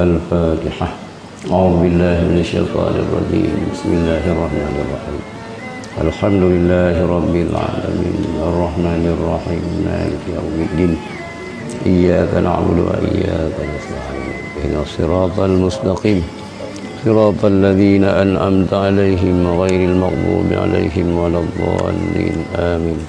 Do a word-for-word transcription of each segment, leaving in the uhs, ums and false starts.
الفاتحة. أعوذ بالله من الشيطان الرجيم. بسم الله الرحمن الرحيم. الحمد لله رب العالمين. الرحمن الرحيم. مالك يوم الدين. إياك نعبد وإياك نستعين. اهدنا الصراط المستقيم. صراط الذين أنعمت عليهم غير المغضوب عليهم ولا الضالين. آمين.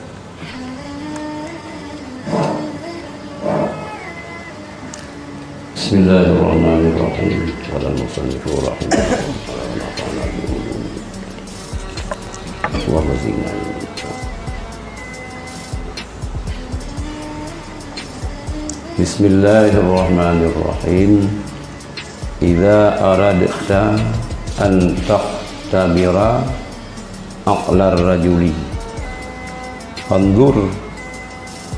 بسم الله الرحمن الرحيم. قال المصنف رحمه الله تعالى: اللهم زدنا علما. بسم الله الرحمن الرحيم. إذا أردت أن تختبر عقل الرجل فانظر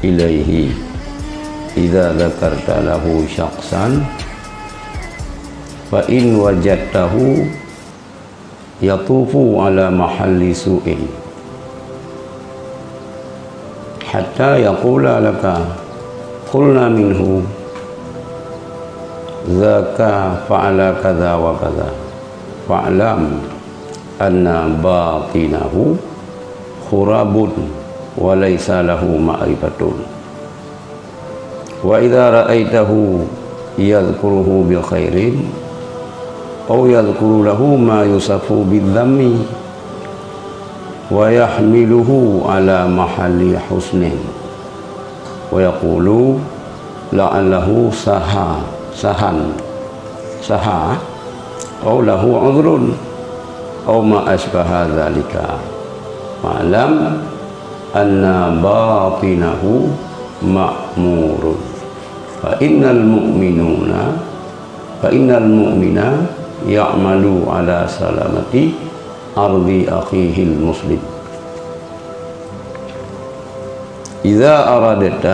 إليه. إذا ذكرت له شخصا فإن وجدته يطوف على محل سوء حتى يقول لك: قلنا منه ذاك فعل كذا وكذا، فاعلم أن باطنه خراب وليس له معرفة. وإذا رأيته يذكره بخير أو يذكر له ما يوصف بالذم ويحمله على محل حسن ويقول لعله سهى، سهى، سهى، أو له عذر، أو ما أشبه ذلك، فاعلم أن باطنه مأمور. فإن المؤمنون، فإن المؤمن يعمل على سلامة عرض أخيه المسلم. إذا أردت,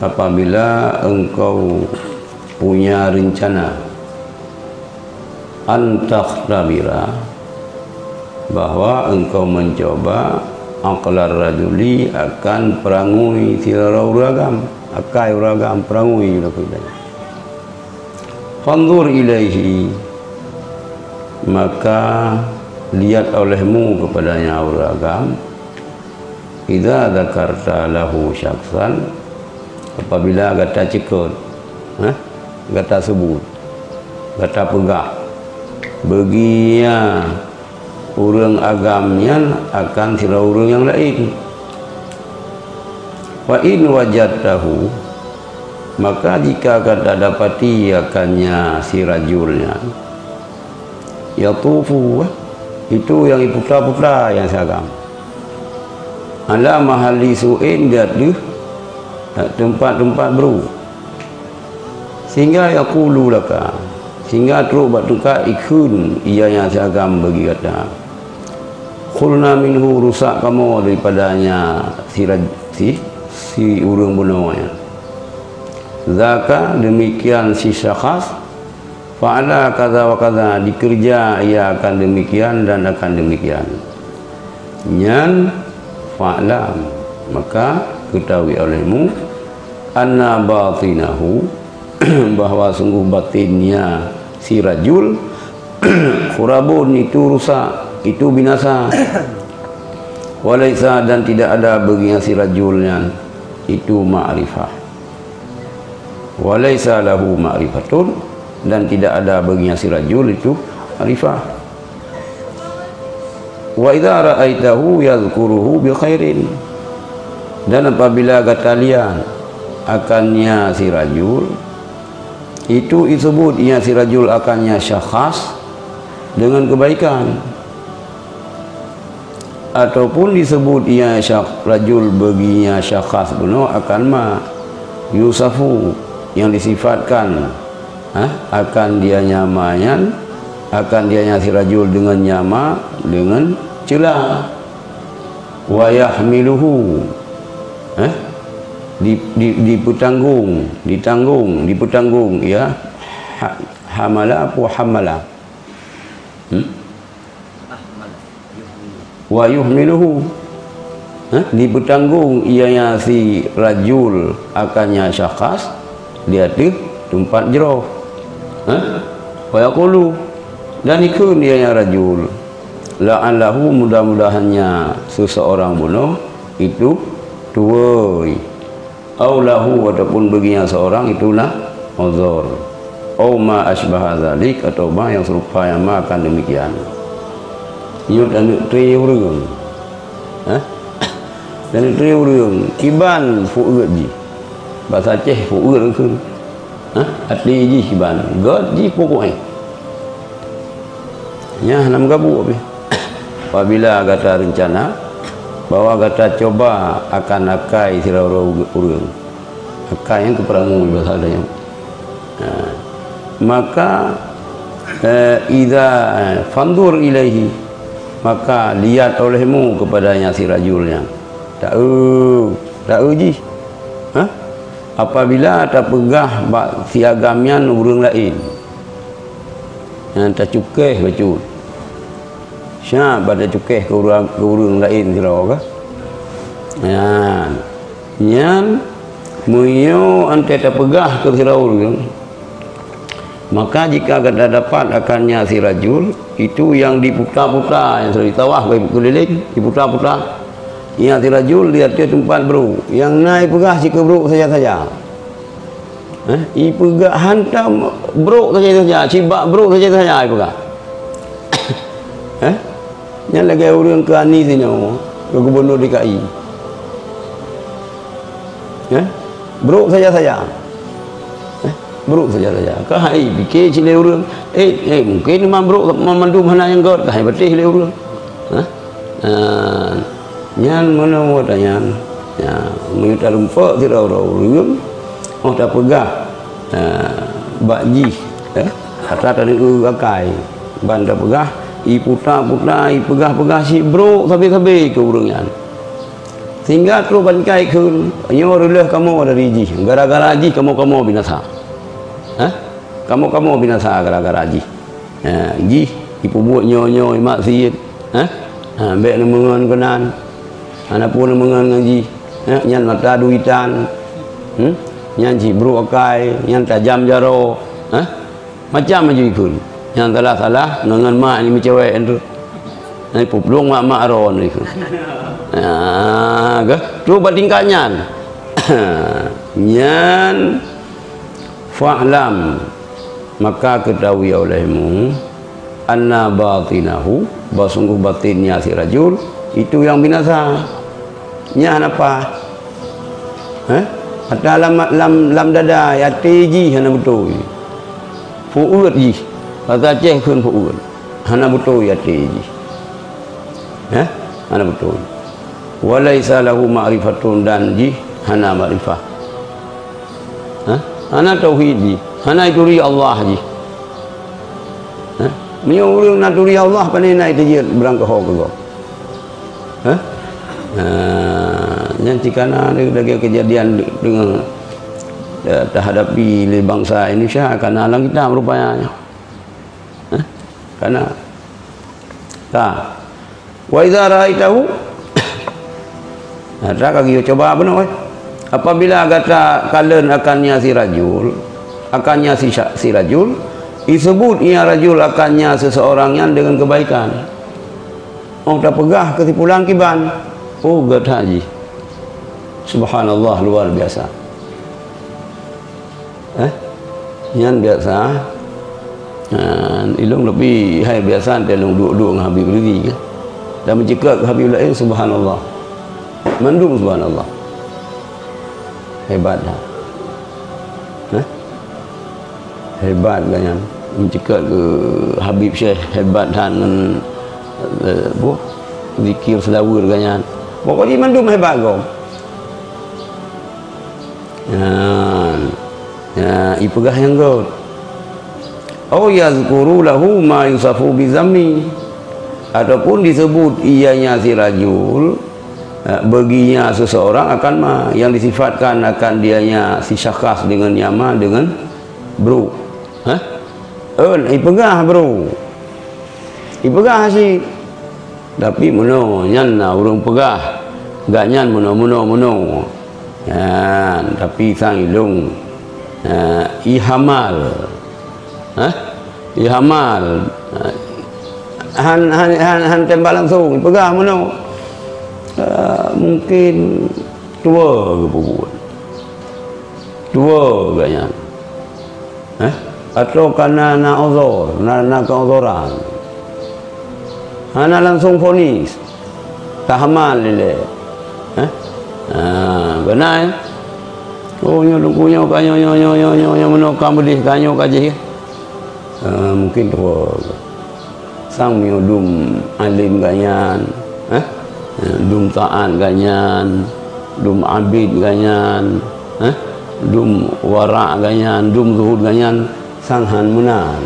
apabila engkau punya rencana, an takhtabira, bahwa engkau mencoba, aqlar rajuli, akan peurangui sidroe ureuëng agam, akai ureuëng agam, peurangui, fanzur ilaihi, maka lihat olehmu kepadanya ureuëng agam, idza dzakarta lahu syakhsan, apabila gata ceukeut, eh, gata seubut, gata peugah, beuginya ureuëng agam nyan akan sidroe ureuëng nyang laén. Fa in wajadtahu, maka jika gata dapati akannya si rajul nyan, yatufu, itu nyang iputa-puta nyang si agam, ala mahalli su'in, di ateueh teumpat-teumpat brôk. Sehingga yaqulu laka, sehingga trok bak tungkat ikheun ia nyang si agam bagi gata, qulna minhu, rusak kamoe daripadanya si raj-, si, si ureuëng bunoe nyan. Dzaka, demikian si syakhas, fa'ala kadza wa kadza, dikeureuja ia akan demikian dan akan demikian. Nyan, fa'lam, maka ketahui olehmu, anna batinahu, bahwa sungguh batinnya si rajul, khurabun, itu rusak, itu binasa. Walaisa, dan tidak ada baginya si rajul nyan itu ma'rifah. Walaisa lahu ma'rifatun, dan tidak ada baginya si rajul itu ma'rifah. Wa idza ra'aitahu yadzkuruhu bi khairin, dan apabila gata lihat akannya si rajul, itu isebut ia si rajul akannya syakhas dengan kebaikan. Ataupun disebut ia syak-, rajul baginya syakhas bunoe akan ma yusafu, yang disifatkan, ha, akan dia nyama nyan, akan dia nyan si rajul dengan nyama, dengan ceula. Wa yahmiluhu, eh, di, di, dipeutanggong, ditanggung, dipeutanggong, ya, ha-, hamala apa hamala? Hmm? Wa yuhmiluhu. Hah? Dipeutanggong ianya si rajul akannya syakhas di ateueh teumpat jroh. Ha? Wa yaqulu, dan ikheun ia nya rajul, la'allahu, mudah-mudahannya seseorang bunoe itu tuwoi. Au lahu, ataupun bagi nya seorang itu na uzur. Au ma asbaha dzalik, atau ma yang serupa yang ma akan demikian. Nyoe taneuk tré ureuëng. Ha? Taneuk tré ureuëng, kiban feuet jih. Basa Aceh feuet kheun. Ha? Até jih kiban, gét jih pokok eh. Nyan hana meugabuek pih. Apabila gata reuncana bahwa gata cuba akan akai sidroe ureuëng, akai nyang keu peurangoe basa gata nyoe. Ha. Maka, eh, idza, eh, fanzur ilaihi, maka lihat olehmu kepadanya si rajul nyan. Taeu, taeu jih. Ha? Apabila tapeugah bak si agam nyan ureuëng laén, nyan tacukéh bacut. Siap bak tacukéh keu ureuëng, keu ureuëng laén sidroe kah? Nyan. Nyan, meunyoe anté tapeugah keu sidroe ureuëng, maka jika gata dapat akannya si rajul, itu yang diputa-puta, yang sudah ditawaf, keuliling, diputa-puta, ya si rajul di ateueh teumpat brok, nyang na ipeugah cit keu brok saja-saja. Eh, ipeugah hantom brok saja-saja, cit bak brok saja-saja ipeugah. Eh? Nyan lagée ureuëng keu Anies nyoe, keu gubunur D K I. Eh? Brok saja-saja. Eh? Brok saja-saja. Ka hai pike cit lé ureuëng. Eh, eh, mungkin memang brok mandum hana nyang gét, ka hai patéh lé ureuëng. Eh? Ah, nyan meunoe tanyan. Ya, meunyoe tarumpok sidroe ureuëng, oh tapeugah, ah, bak jih, eh, atra taneuk akai. Ban tapeugah, iputa-puta, ipeugah-peugah cit brok sabe-sabe keu ureuëng nyan. Sehingga trok ban kai kheun, nyoe reuloh kamoe dari jih, gara-gara jih kamoe-kamoe binasa. Hah? Kamoe-kamoe binasa gara-gara jih. Ha, jih ipeubuet nyoe-nyoe maksiet. Hah? Ha, bék neumeungon keunan. Hana peue neumeungon ngon jih. Ha, nyan mata duitan. Hmm? Nyan cit brok akai, nyan tajam jaroe. Hah? Macam laju ikheun. Nyang salah-salah ngon, ngon mak ni meucewek tu. Nah, ipuplueng mak-mak ron ikheun. Ha, gah. Tu bak tingkat nyan. Nyan fa'lam, maka ketahui olehmu, anna batinahu, bahwa sungguh batinnya si rajul itu yang binasa. Nyan apa? Hah? Ata lam, lam, lam dada, até jih hana beutôi. Feuet jih. Basa Aceh kheun feuet. Hana beutôi até jih. Hah? Hana beutôi. Wa laisa lahu ma'rifatun, dan jih hana makrifah. Hah? Hana tauhid jih. Hana ituri Allah jih. Hah? Meunyoe ureuëng na turi Allah, pane na iteujeut beurangkaho keu gob. Hah? Nah, nyan cit kana lagée keujadian deungon, eh, tahadapi lé bansa Indonesia kana lam kitab rupanya nyoe. Hah? Kana. Ka. Wa idza ra'aitahu, nah, ka geuyue cuba bunoe, eh. Apabila gata kalon akannya si rajul, akannya si sya-, si rajul, disebut ia rajul akannya seseorang nyan dengan kebaikan. Oh, tapeugah keu si pulan kiban. Oh, gét that jih. Subhanallah, luar biasa. Eh? Nyan biasa. Ha, ilong lebih hai biasa teuh ilong duek-duek ngon Habib Rizi kan. Dan meuceukat keu Habib laén, subhanallah. Mandum subhanallah. Hebat dah. Eh? Hebat kan nyan. Meuceukat keu Habib Syekh hebat that ngon, eh, buh zikir seulaweuet kan nyan. Pokok jih mandum hebat gob. Nyan. Ya, ipeugah nyang gét. Au yazkuru lahu ma yusafu bizammi. Ataupun disebut ianya si rajul, eh, baginya seseorang akan ma yang disifatkan akan dianya si syakhs dengan nyama dengan brok. Hah? Eun, ipeugah brok. Ipeugah cit. Tapi meunoe nyan na ureuëng peugah, gobnyan meunoe, meunoe, meunoe. Nyan, tapi sang ilong, ha, ihamal. Hah? Ihamal. Han, han, han, han tembak langsung, peugah meunoe. Eh, mungkin tuwo geupeubuet. Tuwo geuh nyan. Hah? Atau kana na uzur, na, na keuuzuran. Hana langsung vonis. Tahamal ilée. Hah? Ha, beuna, eh? Oh, nyoe teungku nyoe ka nyoe, nyoe, nyoe, nyoe, nyoe, nyoe, meunoe ka meudeh, ka nyoe ka jih. Ha, mungkin tuwo. Sang meunyoe dum alim geuh nyan, eh? Dum taat geuh nyan, dum abid geuh nyan, eh? Dum warak geuh nyan, dum zuhud geuh nyan, sang han meunan.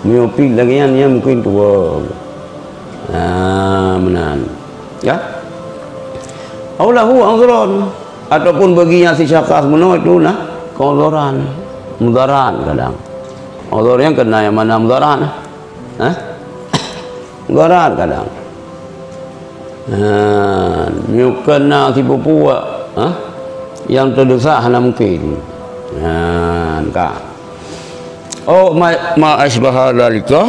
Meunyoe pih lagée nyan, nyan mungkin tuwo. Ah, meunan. Ya? Au lahu uzrun. Ataupun bagi nyang si syakhs meunoe itu na keuuzuran. Mudarat kadang. Uzur nyang keunan nyang mana mudarat? Hah? Mudarat kadang. Ha, nyoe keunan sipupuek, ha? Nyang teudesak hana mungkin. Ha, ka. Oh, ma, ma asbaha dzalika,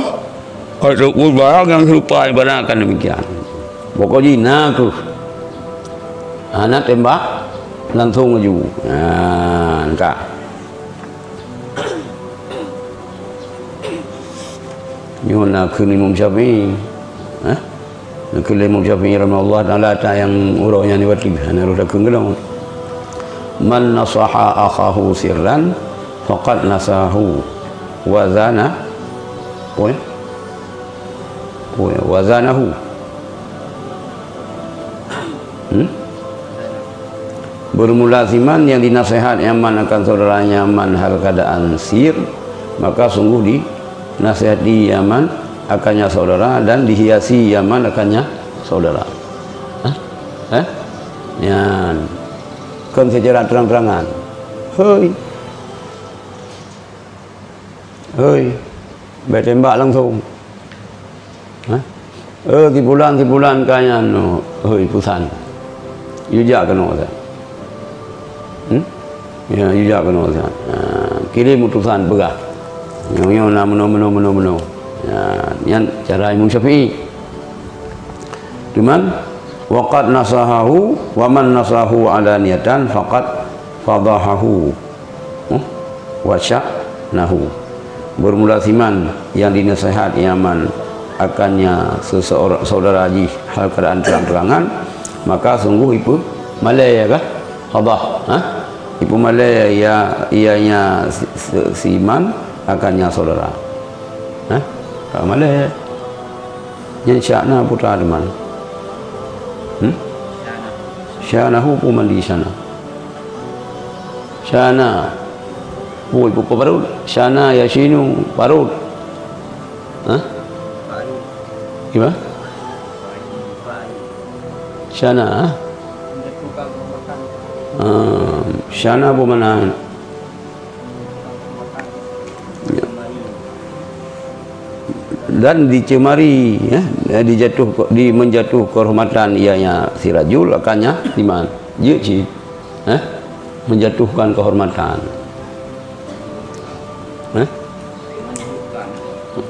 ataupun barang nyang seurupa ibarat kan demikian. Pokok jih na kheueh. Hana tembak langsung laju. Ha, ka. Nyoe na kheun Imam Syafi'i. Hah? Na kheun Imam Syafi'i rahimahullah taala ata nyang uroe nyan watée hana roh takheun keudong. "Man nasaha akhahu sirran faqad nasahu wa zana." Apa ya? Apa ya? "Wa zanahu." Hmm? Bermula siman yang dinasihat nyaman akan saudaranya man hal keadaan sir, maka sungguh dinasihati nyaman akannya saudara dan dihiasi nyaman akannya saudara. Hah? Eh? Nyan. Kon secara terang-terangan. Hoi. Hoi. Bai tembak langsung. Hah? Eh, si pulan, si pulan ka nyan, oh, hoi, pusan. Yue jak keunoe sa. Hmm? Ya, yue jak keunoe sa. Ha, kirim utusan peugah. Nyoe, nyoe na meunoe, meunoe, meunoe, meunoe. Ya, nyan cara Imam Syafi'i. Cuman, "Wa qad nasahahu, wa man nasahu alaniyatan faqad fadahahu." Hmm? "Wa sya'nahu." Bermula siman yang dinasihat nyaman akannya seseorang saudara jih hal keadaan terang-terangan, maka sungguh ipeumalée, ya kah? Fadah, ha? Ipeumalée, ya, ianya si, si, siman akannya saudara. Ha? Ka malée. Nyan sya'na putra teman. Hmm? Sya'nahu pu mandi sya'na. Sya'na. Pu ibu parut. Sya'na yashinu parut. Hah? Gimana? Sya'na, ha? Ah, sya'na apa makna? Ya. Dan dicemari, ya, dijatuh, di menjatuh kehormatan ianya si rajul akannya iman. Jeuet cit, eh, menjatuhkan kehormatan. Eh?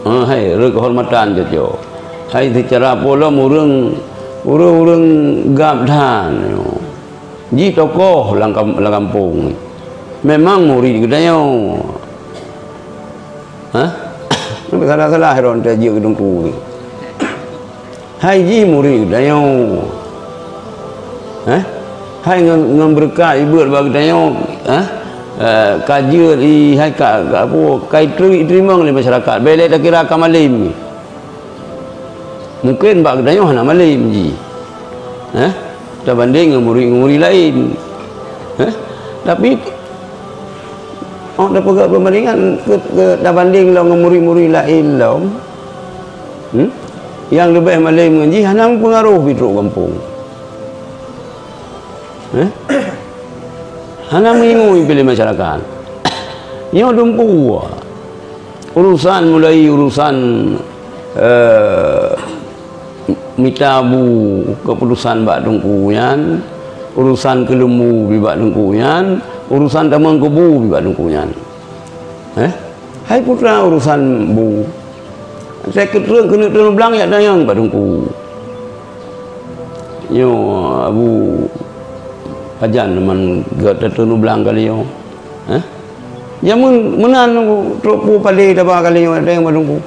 Eh, hai, re kehormatan jatuh. Hai, secara apa lom ureueng, ureueng-ureueng gab that. Jih tokoh lam kam-, lam kampung. Memang murit geutanyoe. Hah? Salah-salah droe teuh jeuet keu teungku ni. Hai jih murit geutanyoe. Hah? Hai ngon, ngon beureukat ibuet bak geutanyoe, hah? Eh, ka jeuet i, hai ka, ka apa, ka iteu-, iteurimong lé masyarakat. Bèk lé takira ka malém. Mungken bak geutanyoe hana malém jih. Hah? Tabandéng ngon murit-murit laén. Hah? Tapi, oh, tapeugah peubandingan ke, ke tabandéng lom ngon murit-murit laén lom. Hmm? Nyang leubeh malém ngon jih hana meupeungaroh pih trok gampông. Eh? Hana meuingui piléh masyarakat. Nyoe dumpeue. Urusan mulai urusan, eh, mita bu keputusan bak teungku nyan, urusan keuleumbu bak teungku nyan, urusan tamong kubu bak teungku nyan. Eh? Hai putra urusan bu. Saya keutreun keuneuk treun u blang jak tanyong bak teungku. Nyoe Abu pajan man gata treun u blang kali nyoe. Hah? Jameun meunan trok pu padé taba kali nyoe jak tanyong bak teungku.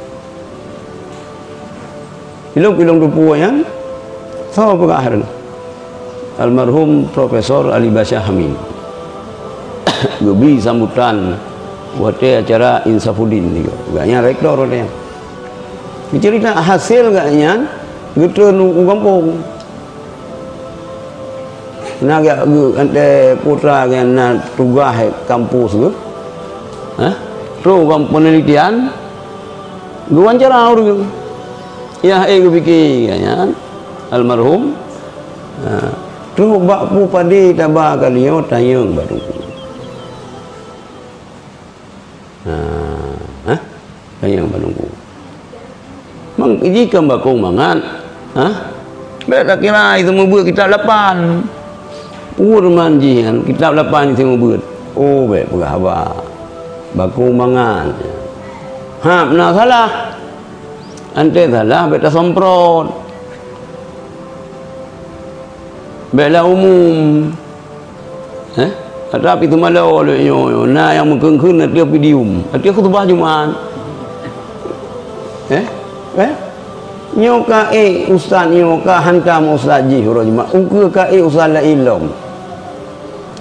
Ilong-ilong teupeu nyan, soe peugah lom? Almarhum Profesor Ali Basyah Hamid. Geubi sambutan watée acara Insafuddin juga. Gobnyan rektor watée nyan. Geucerita hasil gobnyan geutreun u gampông. Na gak geu ante putra geuh na tugaih kampus geuh. Hah? Trok u penelitian, geuwawancara ureuëng. Yah, eh, geupike gobnyan, almarhum. Ha, trok bak pu padé taba kali nyoe tanyong bak teungku. Ha, ha? Tanyong bak teungku. Mang jih kan bakong mangat. Ha? Bék takira itu meubeuet kitab lapan. Pur man jih kan kitab lapan itu meubeuet. Oh, bék peugah haba. Bakong mangat. Ha, na salah. Ante salah bék tasomprot. Bék lah umum. Eh? Tapi teumalo lé nyoe, na nyang meukheun-kheun ateueh podium, ateueh khutbah Jumat. Eh? Eh? Nyoe ka ék ustaz, nyoe ka hantam ustaz jih uroe Jumat. Ukeue ka ék ustaz laén lom.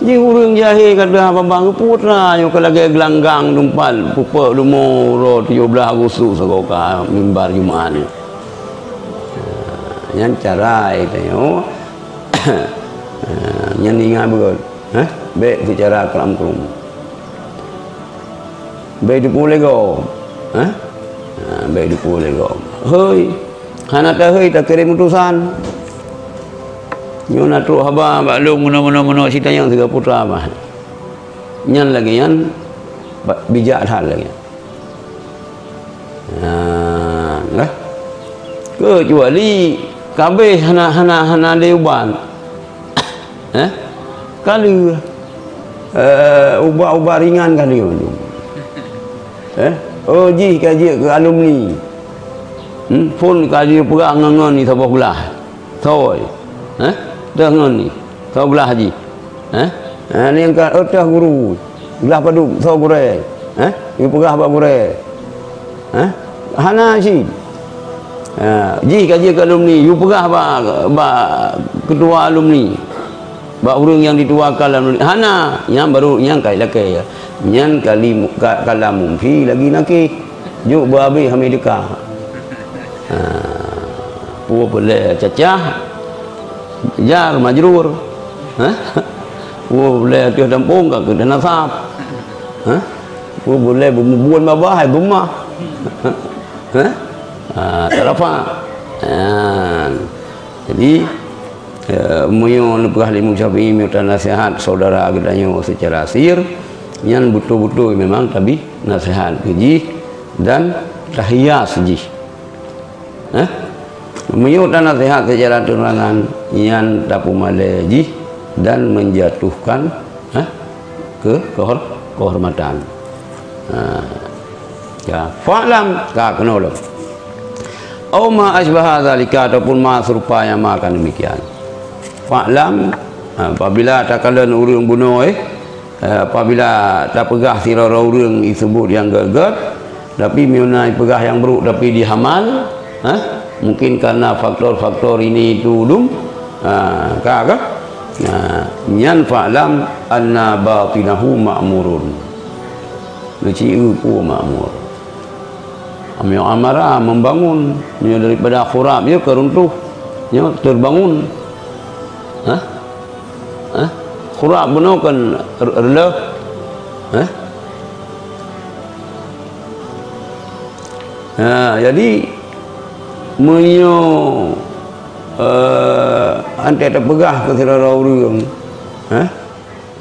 Jih ureuëng jahé ka teuh babah geuputra nyoe ka lagée geulanggang teumpat pupuk leumo uroe tujoh blaih Agustus sagoe ka mimbar Jumat nyoe. Nyan cara tanyoe. Nyan ingat beutôi. Hah? Bék seucara kalam-kalam. Bék teupeu lé gob. Hah? Ha, bék teupeu lé gob. Hei, hana tahei takirém utosan. Nyoe na trok haba bak lôn meunoe-meunoe-meunoe sitanyong siga putra bah. Nyan lagée nyan ba-, bijak that lagée nyan. Ha, nah. Keucuali kabeh hana, hana, hana lé ubat. Eh? Ka lheueh, eh, ubat-ubat ringan ka lheueh. Eh? Oh, jih ka jeuet keu alumni. Hmm? Phon ka jipeugah ngon, ngon ni saboh glah. Soe? Eh? Teuh ngon ni. Soe glah jih? Eh? Eh, ni ka, oh, teuh guru. Glah padub, soe gurée? Eh? Jipeugah bak gurée. Hah? Hana cit. Ha, jih ka jeuet keu alumni, yue peugah bak, bak keutua alumni. Bak ureuëng nyang dituakan alumni. Hana, nyan baru nyan ka ilakée. Nyan kali mu-, ka-, kalam mufi lagi nakih. Jok beuabéh hamé deuka. Ha, peue peureulée cacah, jar majrur. Hah? Peue peureulée ateueh tampông ka keu nasab. Hah? Peue peureulée beumubuen babah hai beumah. Hah? Ha, tarafa. Ha. Jadi, eh, meunyoe neupeugah lé Imam Syafi'i meunyoe tanaseuhat saudara geutanyoe seucara sir, nyan beutôi-beutôi memang tabri naseuhat keu jih dan tahias jih. Eh? Meunyoe tanaseuhat seucara teurangan, nyan tapeumalée jih dan menjatuhkan, eh, ke-, kehor-, kehormatan. Ha. Ya, fa'lam, ka keunoe lom. Au ma asbaha zalika, ataupun ma seurupa nyang ma kan demikian. Fa'lam, ha, apabila takalon ureuëng bunoe, eh, apabila tapeugah sidroe ureuëng iseubut nyang gét-gét, tapi meunyoe na ipeugah nyang brok tapi dihamal, eh, mungkin karena faktor-faktor ini itu dum, ha, ka, ka? Nah, nyan fa'lam anna batinahu ma'murun. Neuci eu peue ma'mur. Meunyoe amara membangun, meunyoe daripada khurab nyoe ka runtuh, nyoe terbangun. Hah? Hah? Khurab bunoe kan re-, reuloh. Hah? Ha, jadi meunyoe, eh, ante tapeugah keu sidroe ureuëng, hah?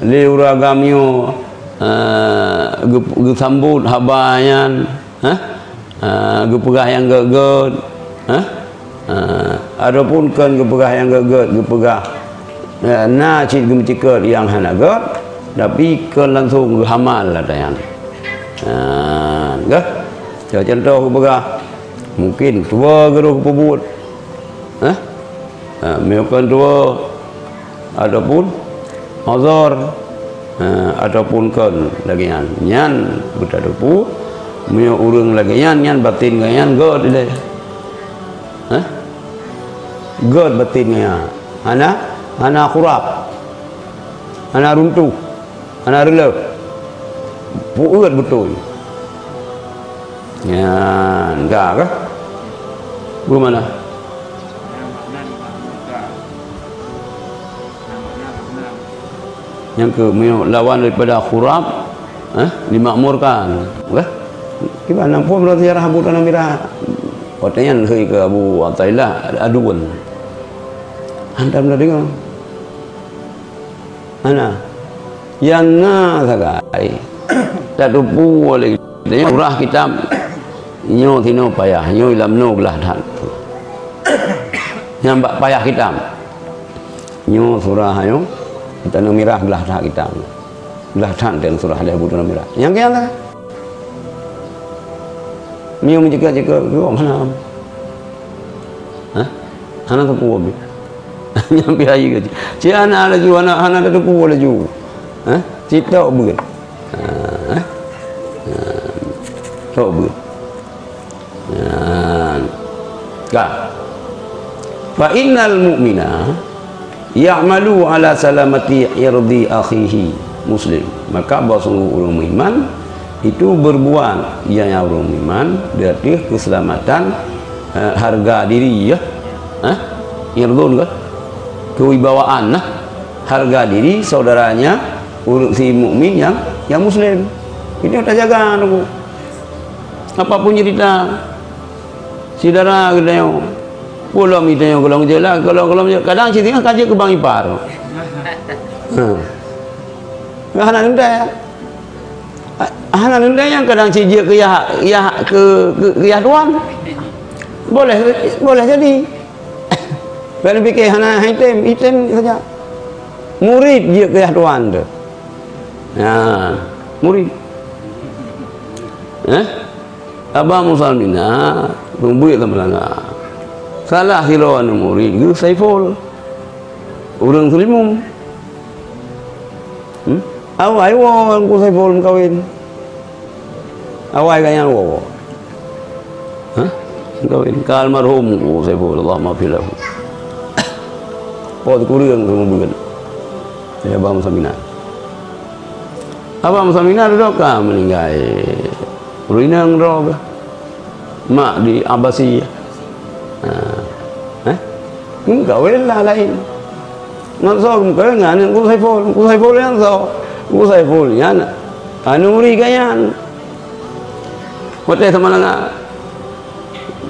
Lé ureuëng agam nyoe, eh, geu-, geusambot haba nyan, hah? Eh, geupeugah nyang gét-gét, hah? Eh, ataupun kon geupeugah nyang gét-gét, geupeugah, eh, na cit geumeuceukeut nyang hana gét, tapi kon langsong geuhamal ata nyan. Eh, Dah? Contoh geupeugah, mungkin tuwo geuroh geupeubuet. Hah? Ha, meunyoe kon tuwo ataupun uzur, ha, ataupun kon lagèe nyan. Nyan beutatupeue, meunyoe ureueng lagèe nyan, nyan batin geuh nyan göt ilèe. Hah? Göt batin geuh nyan. Hana, hana khuraf. Hana runtuh. Hana reuloh. Peuet beutôi. Nyan, ka kah? Bagaimana? Nyang keu meunyoe lawan daripada khuraf, eh, dimakmurkan. Kah? Kiban, na phôn lam sejarah Abu Tanah Mirah. Watèe nyan hei keu Abu Athaillah Adun. Hantam na deungö. Hana. Nyang na sagai. Tatupeue lé geutanyoe surah kitab. Nyoe sinoe payah, nyoe lam noe glah that. Nyang bak payah kitab. Nyoe surah nyoe, Tanah Mirah glah that kitab. Glah that dan surah lé Abu Tanah Mirah. Nyang kian lah. Nyoe meujeuka-jeuka, nyoe hana. Hah? Hana teupeue bit. Nyang biaya gaji. Cit hana laju, hana, hana teupeue laju. Hah? Cit tok beuet. Ha, eh? Ha. Tok beuet. Nyan. Ka. Fa innal mu'mina ya'malu ala salamati irdi akhihi muslim. Maka bahwa sungguh ureueng meuiman itu berbuat, ia ureueng meuiman, di ateueh keuseulamatan, eh, hareuga diri, ya. Eh? Irdun ke? Kewibawaan, nah. Hareuga diri saudaranya, ureueng si mukmin nyang, nyang muslim. Ini tajaga, nunggu. Apapun cerita, si dara geutanyoe, golom geutanyoe, golom jeulaih, golom, golom jeulaih. Kadang si singoh ka jeuet keu bang ipar. Ha. Hana neuntèe. Hana neuntèe nyang kadang si jeuet keu yah, yah, keu, keu, keu yah tuan. Boleh, boleh jadi. Bèk neupiké hana item, item saja. Murit jeuet keu yah tuan tu. Nah, murit. Eh? Abang Musalmina, peubuet lam langa. Salah sidroe aneuk murit geuh Saiful. Ureueng Seulimum. Hmm? Awai woe Teungku Saiful meukawen. Awai gobnyan woe. Hah? Meukawen. Ka almarhum Teungku Saiful, Allahumma ghfir lahu. Po teukureueng keu mubuet. Ya, Abang Musalmina. Abang Musalmina dudoe ka meuninggai. Ureueng inong droe geuh. Mak di Abasi. Ha. Eh? Meukawen lah laén. Ngon soe meukawen ngon aneuk Teungku Saiful. Teungku Saiful nyan soe? Teungku Saiful nyan aneuk murit gobnyan. Watèe sama langa.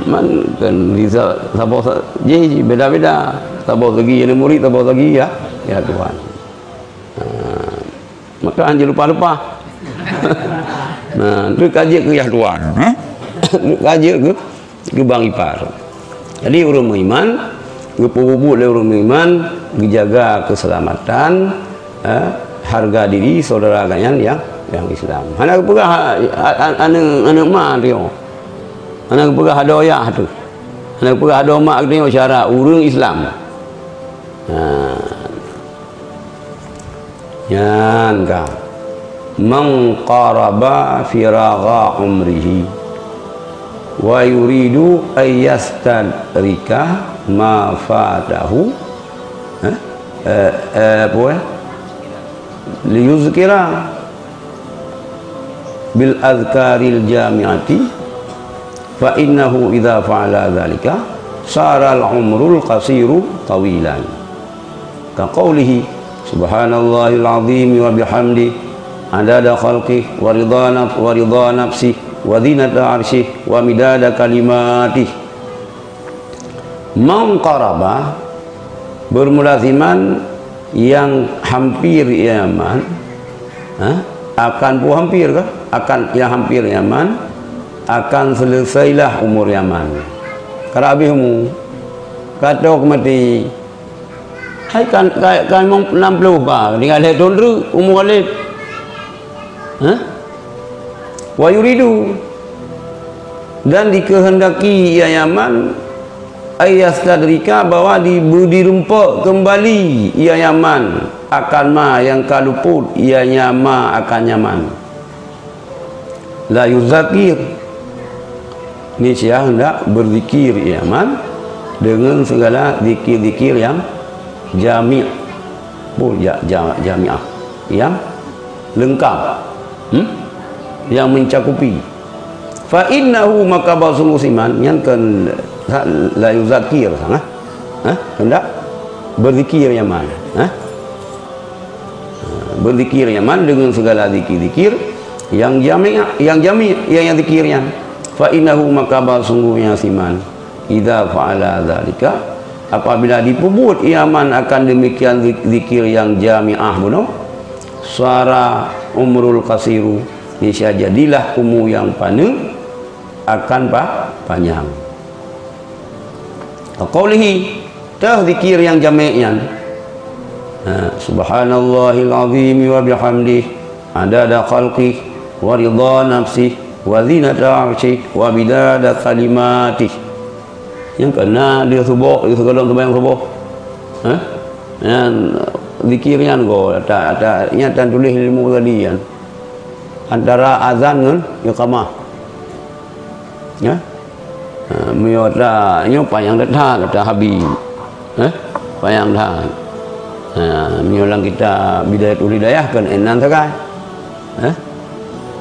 Man kan di sa-, saboh sa-, jih beda-beda. Saboh seugi aneuk murit, saboh seugi ya, ya tuan. Ha. Maka han jilupa-lupa. Nah, tu ka jeuet keu yah tuan, eh? Tu ka jeuet keu, keu bang ipar. Jadi, ureueng meuiman, geupeubuet lé ureueng meuiman, geujaga keuseulamatan, eh, hareuga diri syedara gobnyan nyang, nyang Islam. Hana geupeugah, a-, a-, aneuk, aneuk ma teuh. Hana geupeugah adoe yah teuh. Hana geupeugah adoe mak teuh, syedara ureueng Islam. Nah. Nyan ka. Man qaraba firagha umrihi wa yuridu an yastadrika ma fatahu. Eh? Eh, eh, apa ya? Liyuzkira bil azkaril jami'ati, fa innahu idza fa'ala dzalika saral umrul qasiru tawilan. Ka qaulihi, subhanallahil azimi wa bihamdi, adada khalqih, wa ridha naf-, wa ridha nafsih, wa zinata arsyih, wa midada kalimatih. Man qaraba, bermula siman nyang hampir nyan, ha? Akan peue hampir kah? Akan nyang hampir nyan, akan seuleusailah umur nyan. Ka habéh umu, ka tok maté. Hai kan, ka, ka limong, nam ploh ba, tinggai lhèe thôn treuk umu Khalid. Hah? Wa yuridu. Dan dikehendaki ia Yaman, ay yastadrika, bahwa di-, dirumpok kembali ia Yaman akan ma nyang ka luput ia Yaman akan Yaman. La yuzakir. Niscaya hendak berzikir ia Yaman dengan segala zikir-zikir yang jami'. Pun ja-, ja-, jami'ah. Yang lengkap. Hmm? Yang mencakupi. Fa innahu, maka bahwa sungguh si Yaman, nyan kan la yuzakir, ha? Ha? Hendak berzikir ia Yaman. Ha? Berzikir ia Yaman dengan segala zikir-zikir yang jami', yang jami', yang, yang zikir nyan. Fa innahu, maka bahwa sungguhnya si Yaman, idza fa'ala dzalika, apabila diperbuat ia Yaman akan demikian zik-, zikir yang jami'ah bunoe, sara umrul qasiru, niscaya jadilah umu yang paneuk akan pa-, panjang. Qaulihi, teuh zikir yang jami' nyan. Ha, subhanallahil azim wa bihamdih, adada khalqih, wa ridha nafsih, wa zinata arsyih, wa bidada kalimatih. Nyang keunan di suboh, di sigohlom seumayang suboh. Ha? Nyan zikir nyan go, ata, ata, nyan tan tuléh ilmu tadi nyan. Antara azan ngon iqamah. Ya? Ha, meunyoe ata, nyoe panyang that, kata Habib. Eh? Panyang that. Ha, meunyoe lam kitab Bidayatul Hidayah kan inan sagai. Eh?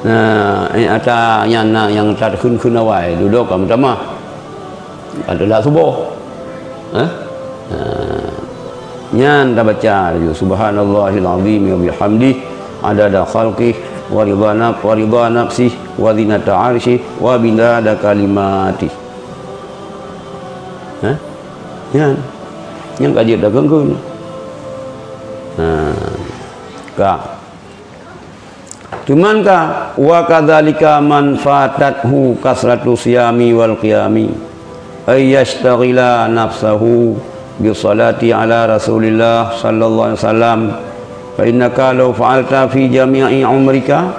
Nah, eh, ata nyan na nyang ata kheun-kheun awai, dudoe ka meutamah. Adalah suboh. Eh? Ha. Nyan tabaca laju, subhanallahil azim wa bihamdih, adada khalqih, wa ridha naf-, wa ridha nafsih, wa zinata arsyih, wa bidada kalimatih. Ha? Nyan. Nyan ka jeuet takheun-kheun. Ha. Ka. Cuman ka, wa kadzalika man fatathu kasratu siyami wal qiyami, ay yashtaghila nafsahu bi shalati ala Rasulillah sallallahu alaihi wasallam. Fa innaka law fa'alta fi jami'i umrika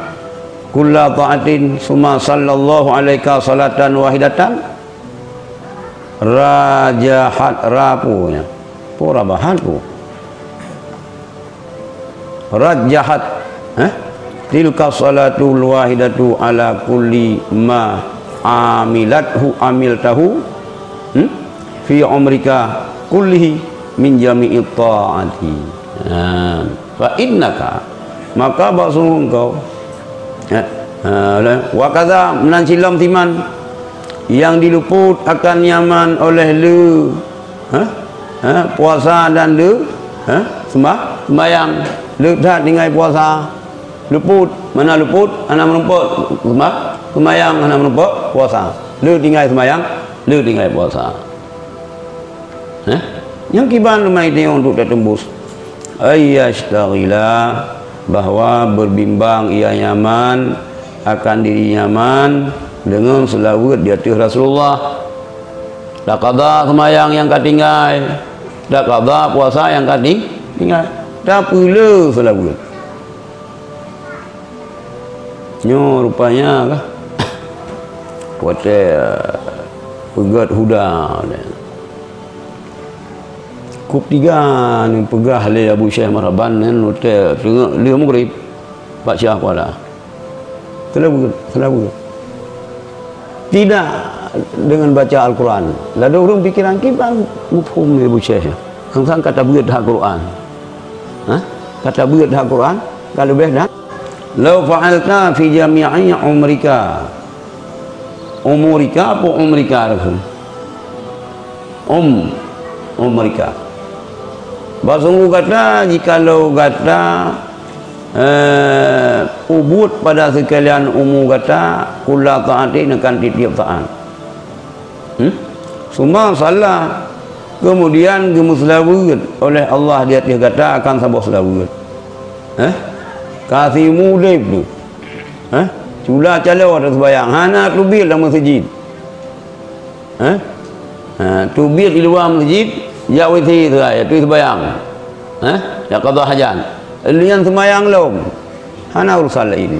kulla ta'atin, summa sallallahu alaika salatan wahidatan, rajahat, ra pu nyan. Pu rabahat pu. Rajahat, eh? Tilka salatul wahidatu ala kulli ma amilathu, amiltahu, hmm? Fi umrika kullihi min jami'i ta'ati. Ha. Fa innaka, maka bak sungguh engkau, eh, ha, wa kadza, meunan cit lom si Yaman, nyang diluput akan Yaman oleh le, ha? Ha? Puasa dan le, ha? Sembah-, sembahyang. Le that tinggai puasa. Luput, mana luput? Hana meurumpok sembah-, sembahyang, hana meurumpok puasa. Le tinggai sembahyang, le tinggai puasa. Eh? Nyang kiban leumah ideeng untuk tateumbus. Ay yashtaghila, bahwa berbimbang ia Yaman akan diri Yaman dengan seulaweuet di ateueh Rasulullah. Taqadha seumayang nyang ka tinggai, taqadha puasa nyang ka ting-, tinggai. Tapeule seulaweuet. Nyoe rupanya kah, watée, eh, peugét huda, kup tiga neupeugah lé Abu Syekh Marhaban nyan watée teungoh lheueh maghrib bak Syiah Kuala. Seulaweuet, seulaweuet. Tidak dengan baca Al-Quran. Lalu ureuëng pikiran kiban muphom lé Abu Syekh. Sang-sang ka tabeuet that Quran. Ha? Ka tabeuet that Quran, ka leubeh dan, "Lau fa'alta fi jami'i umrika." Umurika apa umrika rasul? Um, umrika. Basungguh gata, jikalau gata, eh, peubuet pada sekalian umu gata, kulla ta'atin, akan tiep-tiep saat. Hmm? Summa salla, kemudian geumeuseulaweuet oleh Allah di ateueh gata akan saboh seulaweuet. Eh? Ka siumu udeb tu. Eh? Cula caloe ata seubayang, hana teubiet lam meuseujid. Eh? Ha, teubiet di luwa meuseujid, jak W C seurai, ateueh seubayang. Eh? Jak qadha hajat. Lian seumayang lom. Hana urusan laén.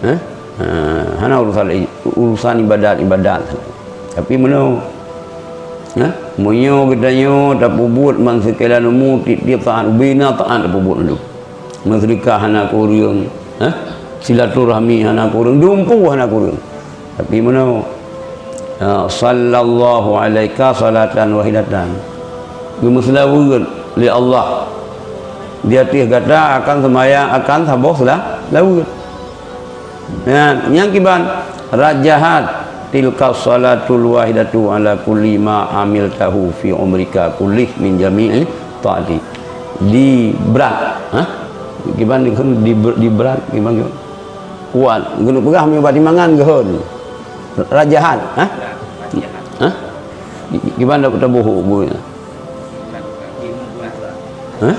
Eh? Ha, hana urusan, urusan ibadat-ibadat. Tapi meunoe, ha? Meunyoe geutanyoe tapeubuet ban seukilan umu tiep-tiep taat, ubena taat tapeubuet mandum. Meuseudeukah hana kureueng, ha? Silaturahmi hana kureueng, dumpeue hana kureueng. Tapi meunoe, ha, sallallahu alaika salatan wahidatan. Geumeuseulaweuet lé Allah di ateueh gata akan seumayang, akan saboh seula-, seulaweuet. Nah, nyang kiban, rajahat tilka salatul wahidatu ala kulli ma amiltahu fi umrika kullih min jami'i taati. Di brat, ha? Kiban di, di, di brat, kiban, kiban. Kuat, geuneuk peugah meunyoe bak timangan geuhon. Rajahat, ha? Ha? Kiban dak taboh bu. Ha?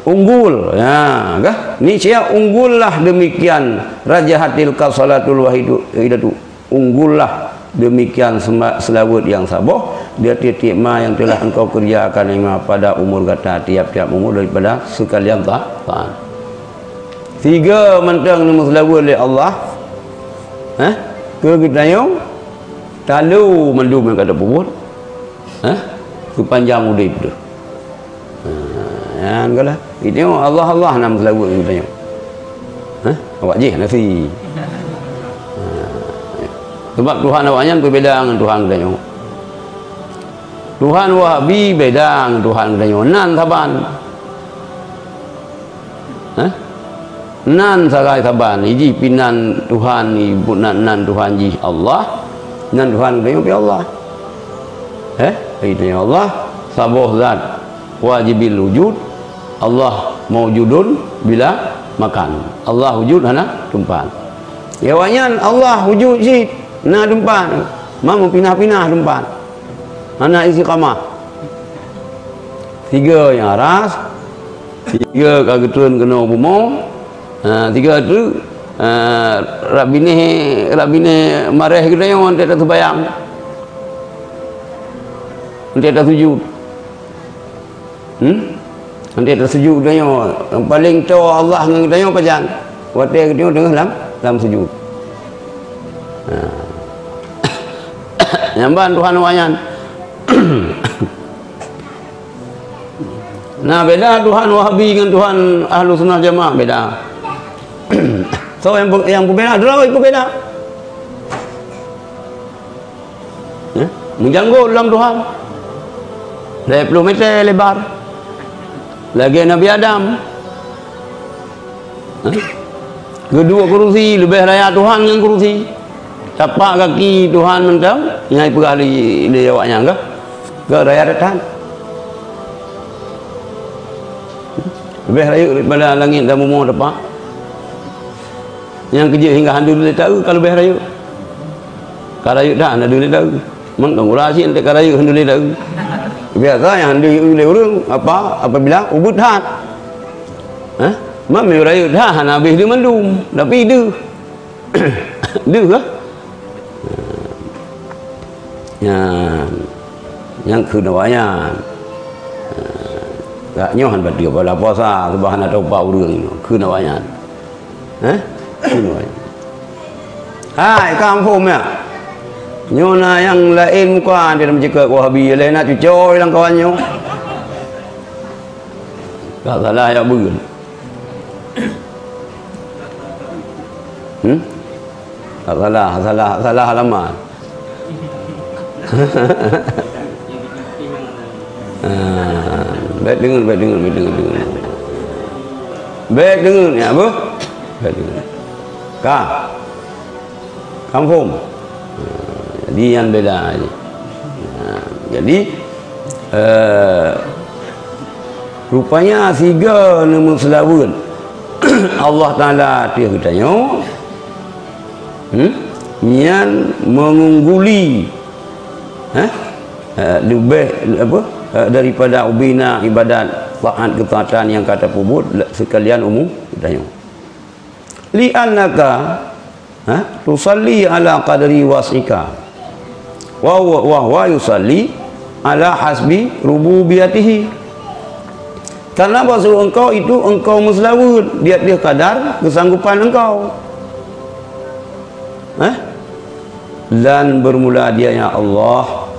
Unggul. Ya, kah? Niscaya unggullah demikian rajahatil kasalatul wahidu-, wahidatu. Unggullah demikian sema-, seulaweuet nyang saboh di tiep-tiep ma nyang telah engkau kerjakan lima pada umur gata tiap-tiap umur daripada seukalian ta-, taat. Tiga mantong neumeuseulaweuet lé Allah, eh, keu geutanyoe, talo mandum nyang ka tapeubuet, eh, keu panjang udeb teuh. Ha, nyan ka lah. Geutanyoe Allah-Allah na meuseulaweuet ngon geutanyoe. Ha? Awak jih nasi. Ha. Sebab Tuhan awak nyan beubeda ngon Tuhan geutanyoe. Tuhan Wahabi beda ngon Tuhan geutanyoe. Nan saban. Ha? Nan sagai saban, iji pinan Tuhan, ibu nan, nan Tuhan jih Allah, nan Tuhan geutanyoe pi Allah. Eh, geutanyoe Allah saboh zat wajibil wujud, Allah maujudun bila makan. Allah wujud hana teumpat. Ya, awaknyan Allah wujud cit, na teumpat, ma meupinah-pinah teumpat. Hana istiqamah. Tiga nyang aras, tiga ka geutreun keunoe bumoe, ha, tiga tu, ha, rab binéh, rab binéh maréh geutanyoe 'an teuh taseumayang. 'An teuh tasujud. Hmm? 'An teuh tasujud geutanyoe. Nyang paleng toe Allah ngon geutanyoe pajan? Watée geutanyoe teungoh lam, lam sujud. Ha. Nyan ban Tuhan awaknyan. Nah, beda Tuhan Wahabi ngon Tuhan Ahlussunnah Jamaah, beda. So, nyang pe-, nyang peubeda, droe peubeda. Eh? Meujanggot lam Tuhan. Lhée ploh meter lebar. Lagée Nabi Adam. Eh? Geuduek kurusi, leubeh raya Tuhan ngon kurusi. Tapak gaki Tuhan mantong, nyang ipeugah lé, lé awaknyan kah? Ka raya that-that. Leubeh rayeuk daripada langét dan bumoe tapak. Nyang keujeuet hingga han deuh lé taeu ka leubeh rayeuk. Ka rayeuk that han deuh lé taeu. Mantong gura cit ka rayeuk han deuh lé taeu. Biasa nyang han deuh lé ureueng apa, apabila ubit that. Hah? Meunyoe rayeuk that hana habéh deuh mandum, tapi deuh. Deuh kah? Nyan, nyang kheun awaknyan. Gak nyoe han bateue bala puasa, sabab hana taubat ureueng nyoe, kheun awaknyan. Hah? Kheun awaknyan. Hai, ka muphom nyan. Nyoe na nyang laén muka, dia meucakap Wahabi, laén na cucoe lam kawan nyoe. Ka salah jak beuet. Hmm? Salah, salah, salah alamat. Ah, baik dengar, baik dengar, baik dengar, baik dengar. Baik dengar, ya, apa? Baik dengar. Ka. Confirm. Ah, jadi, nyan beda je. Ah, jadi, eh, rupanya siga neumeuseulaweuet Allah Taala ateueh geutanyoe, hmm, nyan meungungguli, eh, eh, leubeh, apa, eh, daripada ubena ibadat, taat keutaatan nyang ka tapeubuet seukalian umu geutanyoe. Li'annaka, ha, tusalli ala qadri was'ika. Wa huwa, wa huwa yusalli ala hasbi rububiyatihi. Karena bahwa engkau itu, engkau meuseulaweuet di ateueh kadar keusanggupan engkau. Eh? Dan bermula Dia, ya Allah,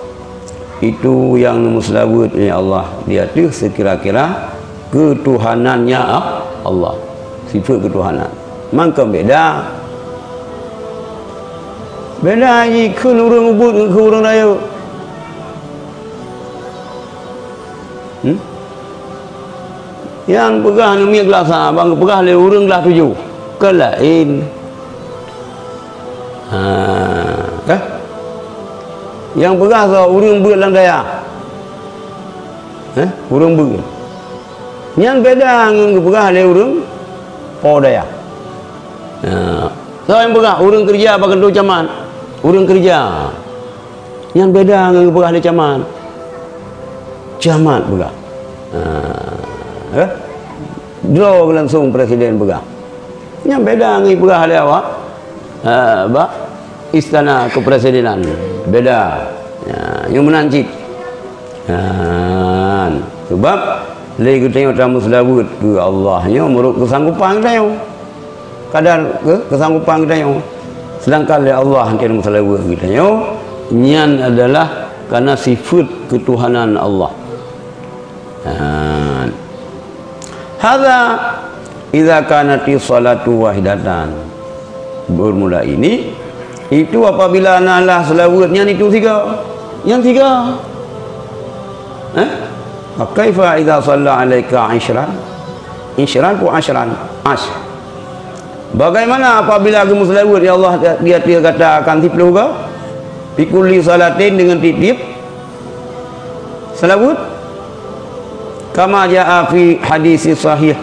itu yang meuseulaweuet, ya Allah, di ateueh seukira-kira keutuhanannya Allah, sifeut keutuhanan. Mangkon beda. Beda jih kheun ureuëng ubit ngon kheun ureuëng rayeuk. Hmm? Nyang peugah neumiet glah sa, ban geupeugah lé ureuëng glah tujoh, keu laén. Ha, eh? Nyang peugah soe ureuëng beuet lam dayah. Eh? Ureuëng beuet. Nyan beda ngon geupeugah lé ureuëng po dayah. Ha. Soe nyang peugah ureuëng keureuja bak keuntô camat. Ureuëng keureuja. Nyan beda ngon geupeugah lé camat. Camat peugah. Ha. Eh? Droe langsung presiden peugah. Nyan beda ngon geupeugah lé awak, eh, bak istana kepresidenan. Beda. Ya, nyoe meunan cit. Nyan. Sebab lé geutanyoe tameuseulaweuet keu Allah nyoe meunurot keusanggopan geutanyoe. Kadar ke-, keusanggopan geutanyoe. Sedangkan lé Allah hana meuseulaweuet geutanyoe, nyan adalah karena sifeut keutuhanan Allah. Ha. Hadza idza kanati shalatu wahidatan. Bermula ini, itu apabila na lah seulaweuet nyan itu siga. Nyan siga. Eh? Fa kaifa idza shalla alaika isyran? Isyran ku asyran? Asy. Bagaimana apabila geumeuseulaweuet, ya Allah, di ateueh gata akan siplôh goe? Fi kulli shalatin, dengan tiep-tiep seulaweuet? Kama jaa fi hadisi sahih,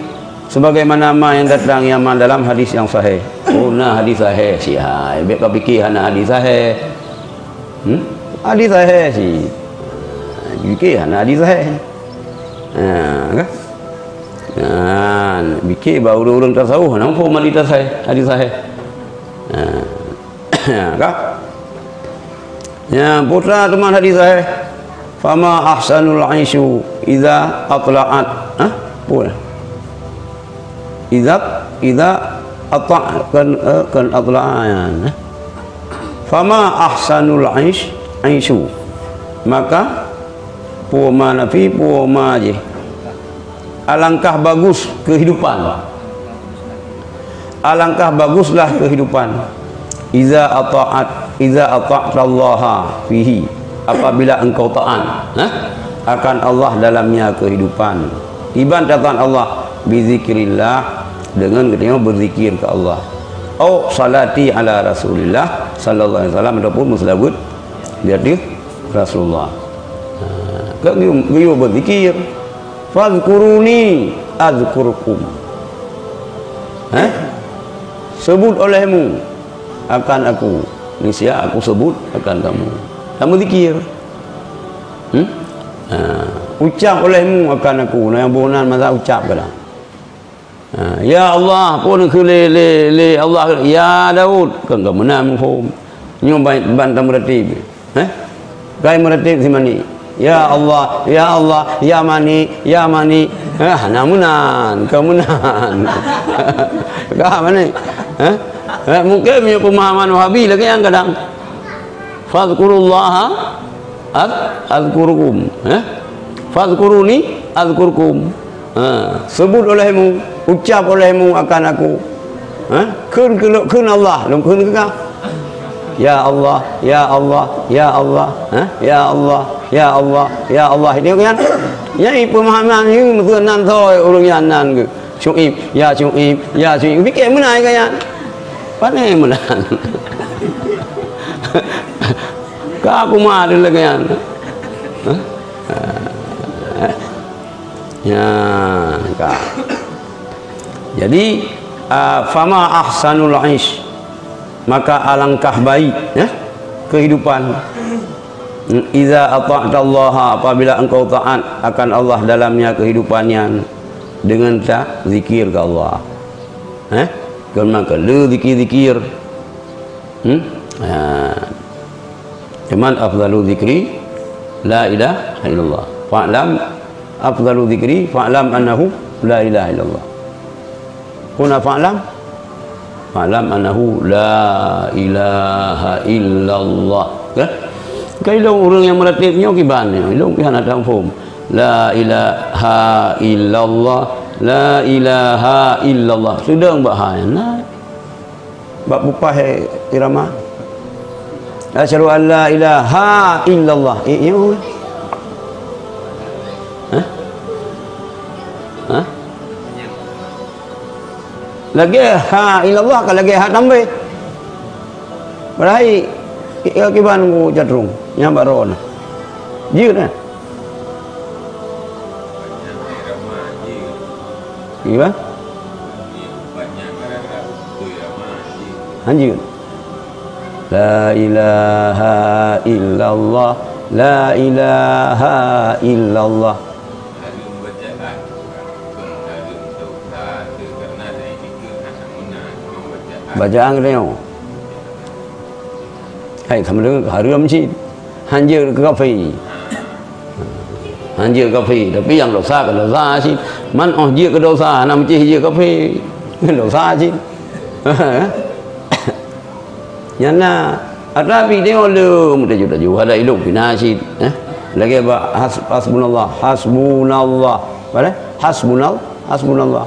sebagaimana ma nyang datang nyang ma dalam hadis nyang sahih. Oh, na hadis sahih, sihai. Bék ka pike hana hadis sahih. Hmm? Hadis sahih cit. Pike hana hadis sahih. Ha, kan? Nah, pike bak ureuëng-ureuëng tasawuf, na muphom hadis sahih, hadis sahih. Ha. Ka? Nyan, peue teuma hadis sahih. Fama ahsanul aisyu idza atla'at. Hah? Peue? Idza, idza ata-, kan, eh, kan atla'an, eh. Fama ahsanul aish, aisyu. Maka, peue ma nafi, peue ma jih. Alangkah bagus kehidupan. Alangkah baguslah kehidupan. Iza ata'at, iza ata'tallaha fihi. Apabila engkau taat, ha? Akan Allah dalamnya kehidupan. Kiban taat Allah, bizikrillah, dengan geutanyoe berzikir ke Allah. Au salati ala Rasulillah sallallahu alaihi wasallam, ataupun meuseulaweuet di ateueh Rasulullah. Ha, ka geuyue, geuyue beuzikir. Fazkuruni azkurkum. Eh? Sebut olehmu akan aku. Niscaya aku sebut akan kamu. Kamu zikir. Hmm? Ha. Ucap olehmu akan aku. Nah, nyang boh nan masa ucap kadang. Ha, ya Allah, phon keu lé, lé, lé Allah, ya Daud. Kan ka meunan muphom. Nyoe ban, ban tameuratéb. Eh? Kai meuratéb si Mani. Ya Allah, ya Allah, ya Mani, ya Mani. Ah, na meunan, ka meunan. Ka Mani. Eh? Eh, mungkin punya pemahaman Wahabi lagèe nyan kadang. Fazkurullaha az-, azkurkum. Eh? Fazkuruni azkurkum. Ha, sebut olehmu, ucap olehmu akan aku. Ha? Kheun keu lôn, kheun Allah, lôn kheun keu kah? Ya Allah, ya Allah, ya Allah. Ha? Ya Allah, ya Allah, ya Allah. Itu kan? Nyang pemahaman ni meunan soe ureueng nyan nan geuh. Syu'aib, ya Syu'aib, ya Syu'aib. Pike meunan kan nyan. Pane meunan. Ka aku ma ada lagèe nyan. Ha? Ha? Ya, ka. Jadi, ah, fama ahsanul aish, maka alangkah baik, ya, kehidupan. Iza ata'tallaha, apabila engkau taat akan Allah dalamnya kehidupan nyan, dengan tak zikir ke Allah. Eh? Keunan ka le zikir-zikir. Hmm? Ha. Cuman afdalu zikri la ilaha illallah. Fa'lam afdalu zikri fa'lam annahu la ilaha illallah. Huna fa'lam. Alam annahu la ilaha illallah. Kan? Kan ilong ureuëng nyang meuratéb nyoe kiban nyoe. Ilong pih hana taphom. La ilaha illallah. La ilaha illallah. Seudang bak hai. Nah. Bak bupah irama. Asyhadu an la ilaha illallah. Eh, nyoe. Hah? Hah? Lagée ha illallah ka lagée ha tambah. Padahai, ya, kiban ku catrung, nyang bak droe na. Jeuet, eh? Kiban? Hanjeuet. La ilaha illallah, la ilaha illallah. Bacaan geutanyoe. Hai, sama dengan hareuem cit. Hanjeuet keu kafé. Hanjeuet kafé. Tapi nyang dosa ka dosa cit. Man óh jeuet keu dosa, hana meucih jeuet kafé. Dosa cit. Nyan na. Tapi tengok le meutajud-tajud. Ada ilok pina cit. Eh? Lagée bak has-, hasbunallah. Hasbunallah. Pada? Hasbunal-, hasbunallah.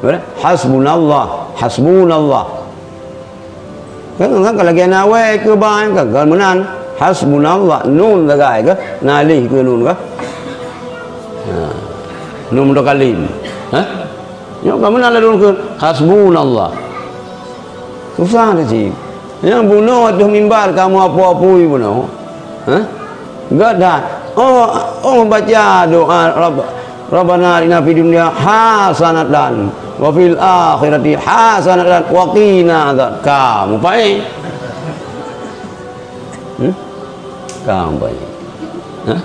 Pada? Hasbunallah. Hasbunallah. Kan, kan, ka lagée na wai keu ba, kan, kan meunan. Hasbunallah, nun sagai keu, na alif keu nun keu. Ha. Nun mutakalim. Ha? Nyoe ka meunan ladôm keu hasbunallah. Susah dah cit. Nyang bunoe ateueh mimbar kamoe apui-apui bunoe. Ha? Gata, oh, oh, baca doa Rabb-, Rabbana atina fid dunya hasanatan wa fil akhirati hasanatan wa qina adzab. Ka mupaéh. Hmm? Ka mupaéh. Hah?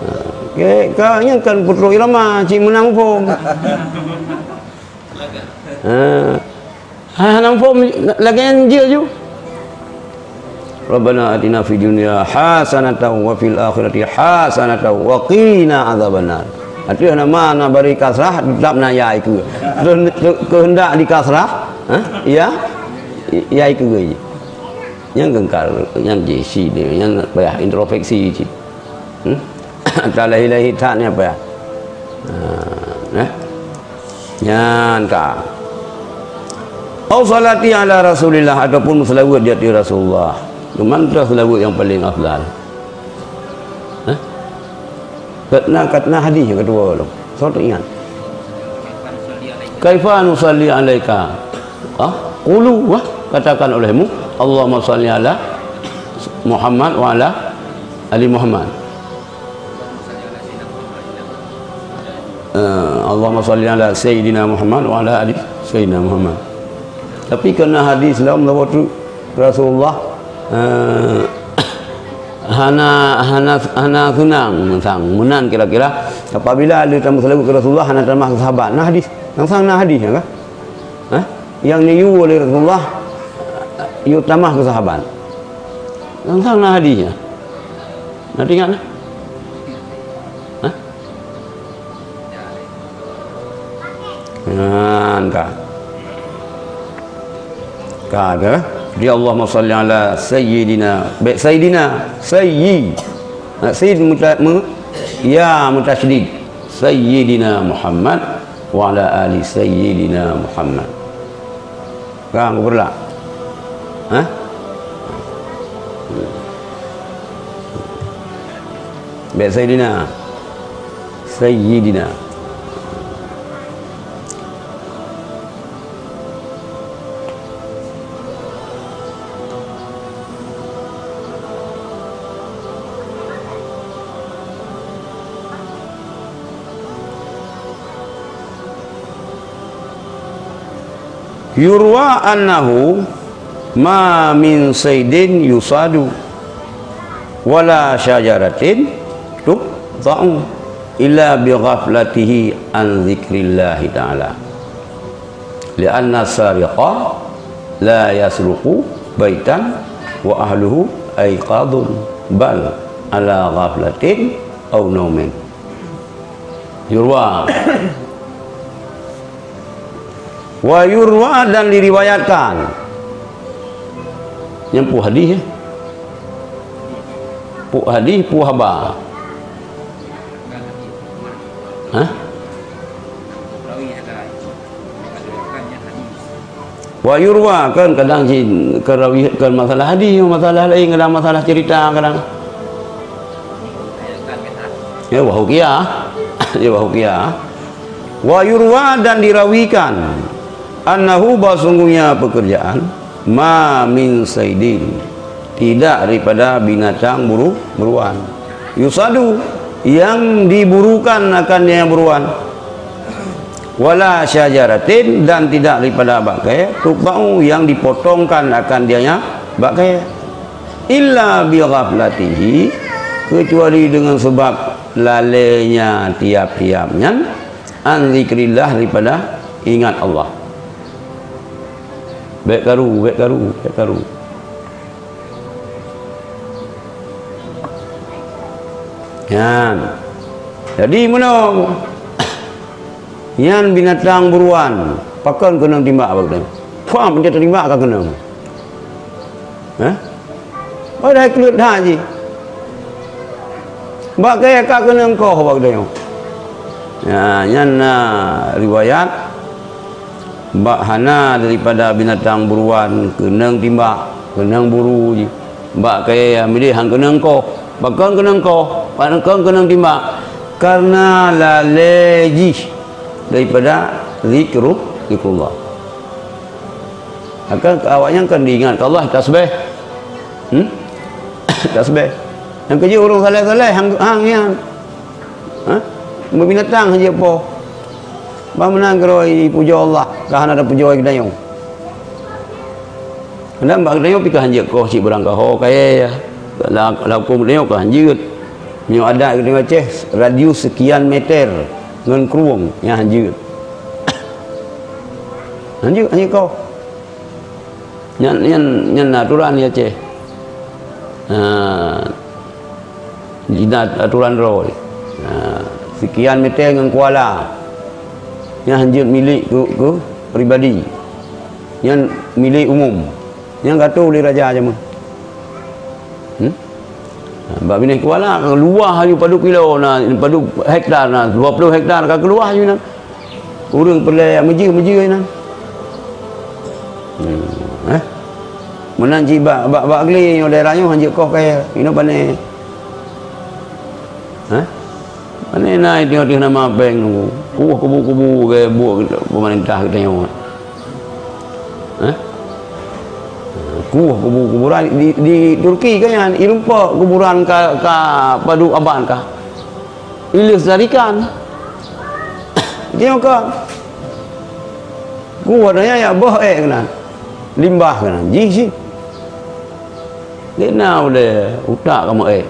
Ha, ke, ka nyan kan putroe irama, cit meunan muphom. Ha. Ha, hana muphom lagée nyan jeuet ju. Rabbana atina fid dunya hasanatan wa fil akhirati hasanatan wa qina adzabannar. Ateueh nama na bari kasrah, teutap na ya ikeue. Keu-, keu-, keuheundak dikasrah, ha? Ya? Ya ikeue. Nyang geungkal, nyang jisi dia, nyang payah introspeksi cit. Hmm? Ata lahé-lahé that nyan payah. Ha, eh? Nyan ka. Au salati ala Rasulillah, ataupun meuseulaweuet di ateueh Rasulullah. Cuman tu seulaweuet nyang paleng afdal. Eh? Katna, katna hadis nyang keudua tu. Soe teuingat? Kaifa nusalli alaika? Ah, qulu, wah, katakan olehmu, Allahumma salli ala Muhammad wa ala ali Muhammad. Eh, Allahumma salli ala Sayyidina Muhammad wa ala ali Sayyidina Muhammad. Tapi karena hadis lom lawat tu Rasulullah, eh, hana, hana, hana seunang sang meunan kira-kira apabila le tameuseulaweuet keu Rasulullah hana tamah keu sahabat. Na hadis, nang sang na hadis, ya kan? Hah? Nyang neuyue lé Rasulullah, yue tamah keu sahabat. Nang sang na hadis, ya? Na teuingat, nah? Hah? Nyan ka. Ka ada. Di Allahumma salli ala sayyidina. Baik, sayyidina. Sayyi. Nah, sin muta-, mu-, ya mutasydid. Sayyidina Muhammad wa ala ali sayyidina Muhammad. Ka, ku peureulak. Hah? Baik, Sayyidina. Sayyidina. Yurwa annahu ma min saidin yusadu, wala syajaratin tuqta'u illa bi ghaflatihi an dzikrillahi ta'ala. Li'anna sariqa la yasruqu baitan wa ahluhu aiqadun, bal ala ghaflatin aw naumin. Yurwa. Wa yurwa, dan diriwayatkan. Nyan peue hadis, eh? Peue hadis, peue haba? Hah? Wa yurwa, kan kadang cit ke rawi, ke masalah hadis, masalah lain, kadang masalah cerita, kadang. Ya, wa hukiya. Ya, wa hukiya. Wa yurwa, dan dirawikan, annahu, bahwa sungguhnya pekerjaan, ma min saidin, tidak daripada binatang buru-, buruan. Yusadu, yang diburukan akan dia yang buruan. Wala syajaratin, dan tidak daripada bak kayèe, tuqta'u, yang dipotongkan akan dia yang bak kayèe. Illa bi ghaflatihi, kecuali dengan sebab lalainya tiap-tiap nyan, an zikrillah, daripada ingat Allah. Bèk karu, bèk karu, bèk karu. Nyan. Jadi, meunoe, nyan binatang buruan, pakon keunong timbak bak geutanyoe? Pah, meunyoe tatimbak ka keunong. Hah? Padahai kleuet that jih. Bak kayèe ka keunong koh bak geutanyoe. Nah, nyan na riwayat bak hana daripada binatang buruan keunong timbak, keunong buru jih. Bak kayèe nyang mideh han keunong koh. Pakon keunong koh, pakon keunong timbak? Karena lalai jih daripada zikru-, zikrullah. Akan awaknyan kan diingat Allah, tasbih. Hmm? Tasbih. Nyang keujeuet ureueng saleh-saleh hang, hang nyan. Ha? Meubinatang han jeuet poh. Bah meunan keudroe ipujoe Allah, ka hana tapujoe geutanyoe. Kadang bak geutanyoe pih ka han jeuet koh cit beurangkaho kayèe. Lam, lam huköm geutanyoe ka han jeuet. Meunyoe adat geutanyoe Aceh, radius sekian meter ngon krueng nyang han jeuet. Han jeuet, han jeuet koh. Nyan, nyan, nyan aturan di Aceh. Ha, jinak aturan droe. Ha, sekian meter ngon kuala. Nyan han jeuet milék keu, keu pribadi. Nyan milék umum. Nyan ka tho lé raja jameun. Hmm? Bak binéh kuala, luwah nyoe padub kilo na, padub hektar na, dua ploh hektar ka keuluwah nyoe na. Ureueng peureulèe meujeuet-meujeuet nyan. Hmm, eh? Meunan cit bak, bak, bak glé nyoe daerah nyoe han jeuet koh kayèe, inoe pané. Eh? Pané na i teungoh-teungoh nama péng nunggu. Kueh kubu-kubu keu buet peumeurintah geutanyoe. Eh? Kueh kubu-, kuburan di, di Turki kan nyan, irumpok kuburan ka, ka padub abang ka. Ileuh tarikan. Dia maka. Ku ada nyang ya boh ék keunan. Limbah keunan. Jih sih. Dia na udah utak kamu ék.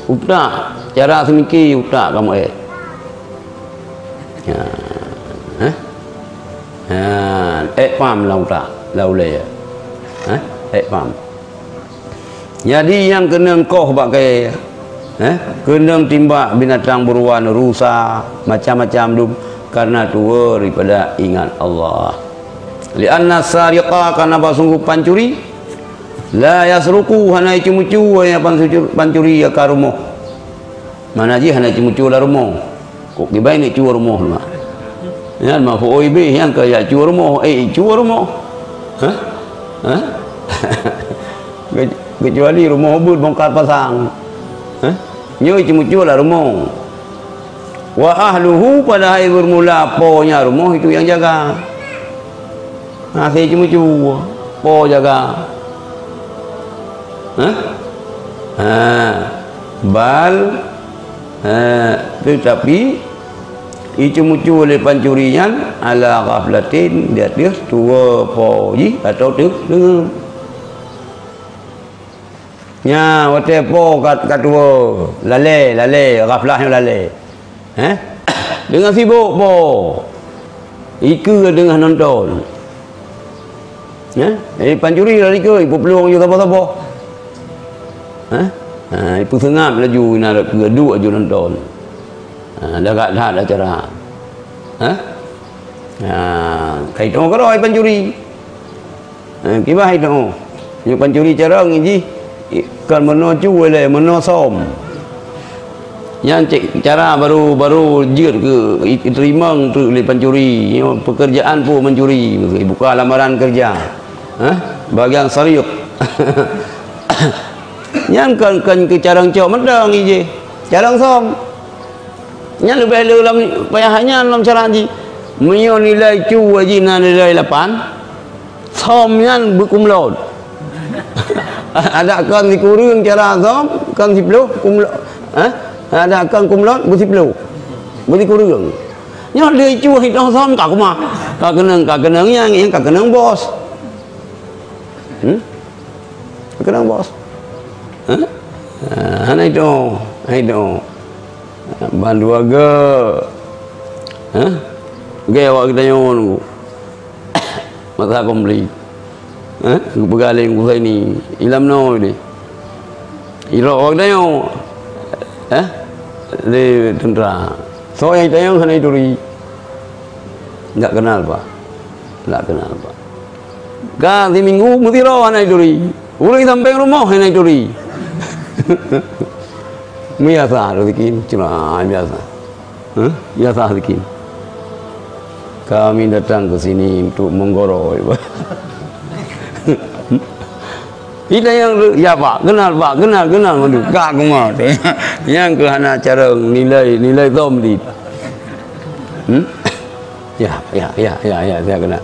Utak. Cara semiki utak kamu ék. Ya. Eh? Ha, ék pam lam utak, lam ulèe. Eh? Ék pam. Jadi nyang keunong koh bak kayèe, eh, keunong timbak binatang buruan, rusa, macam-macam dum, karena tuwoe daripada ingat Allah. Li'anna sariqa, karena bahwa sungguh pancuri, la yasruqu, hana icu-mucu, ya pancuri, pancuri ya ka rumoh. Mana jih hana icu-mucu lam rumoh. Kok kiban ni cue rumoh tu. Nyan maf'ul bih, nyan ka jak cue rumoh, eh, cue rumoh. Hah? Hah? Ke-, kecuali rumoh beuet bongkar pasang. Hah? Nyoe icu-mucu lam rumoh. Wa ahluhu, padahai bermula po nya rumoh itu yang jaga. Hase icu-mucu, po jaga. Hah? Ha. Bal, ha, teutapi icu-mucu lé pancuri nyan ala ghaflatin, di ateueh tuwoe po jih atawa teuh deungon. Nya, watèe po ka, ka tuwoe, lalè, lalè, ghaflah nyoe lalè. Eh? Deungon sibok po. Ikeue deungon nonton. Eh? Jadi pancuri lari keue, ipeuplueng laju saboh-saboh. Eh? Ha, ipeuseungab laju inan rot keue, duek laju nonton. Ha, lagak that acara. Eh? Ha, kai teuh keudroe pancuri. Ha, kiban hai teuh. Nyoe pancuri carông jih, i-, kon meunoe cu ilée, meunoe som. Nyan cit cara barô, barô jeuet keu i-, iteurimong treuk lé pancuri. Nyoe pekerjaan peue mencuri, buka lamaran kerja. Ha? Bagian sariq. Nyan kon, kon keu carông cok mantong jih. Carông som. Nyan leubeh le lam payah nyan lam syarat jih. Meunyoe nilai cu jih na nilai lapan, som nyan beukumlot. Adak kon sikureueng cara som, kon siploh kumlot. Eh? Adak kon kumlot beusiploh. Beusikureueng. Nyoe lé cu hitoh som ka kuma. Ka keunong, ka keunong nyang, nyang ka keunong bos. Hmm? Ka keunong bos. Hah? Ah, hana itu, hana itu. Bandua ge. Hah? Ge awak geutanyoe nunggu. Masa komplit. Hah? Geupeugah lé Teungku Zaini. Ilam no ni. Irok awak geutanyoe. Hah? Lé tentara. Soe nyang tanyong hana ituri. Ndak kenal, Pak. Ndak kenal, Pak. Ka siminggu meusidroe hana ituri. Ureueng sampoe rumoh hana ituri. Biasa rezeki, cuma biasa. Hah? Biasa rezeki. Kami datang ke sini untuk menggoroi. Kita yang, "Ya, Pak, kenal, Pak, kenal, kenal." Waduh, ka kuma tu. Nyang keu hana carông nilai, nilai som di. Hmm? Ya, ya, ya, ya, ya, saya kenal.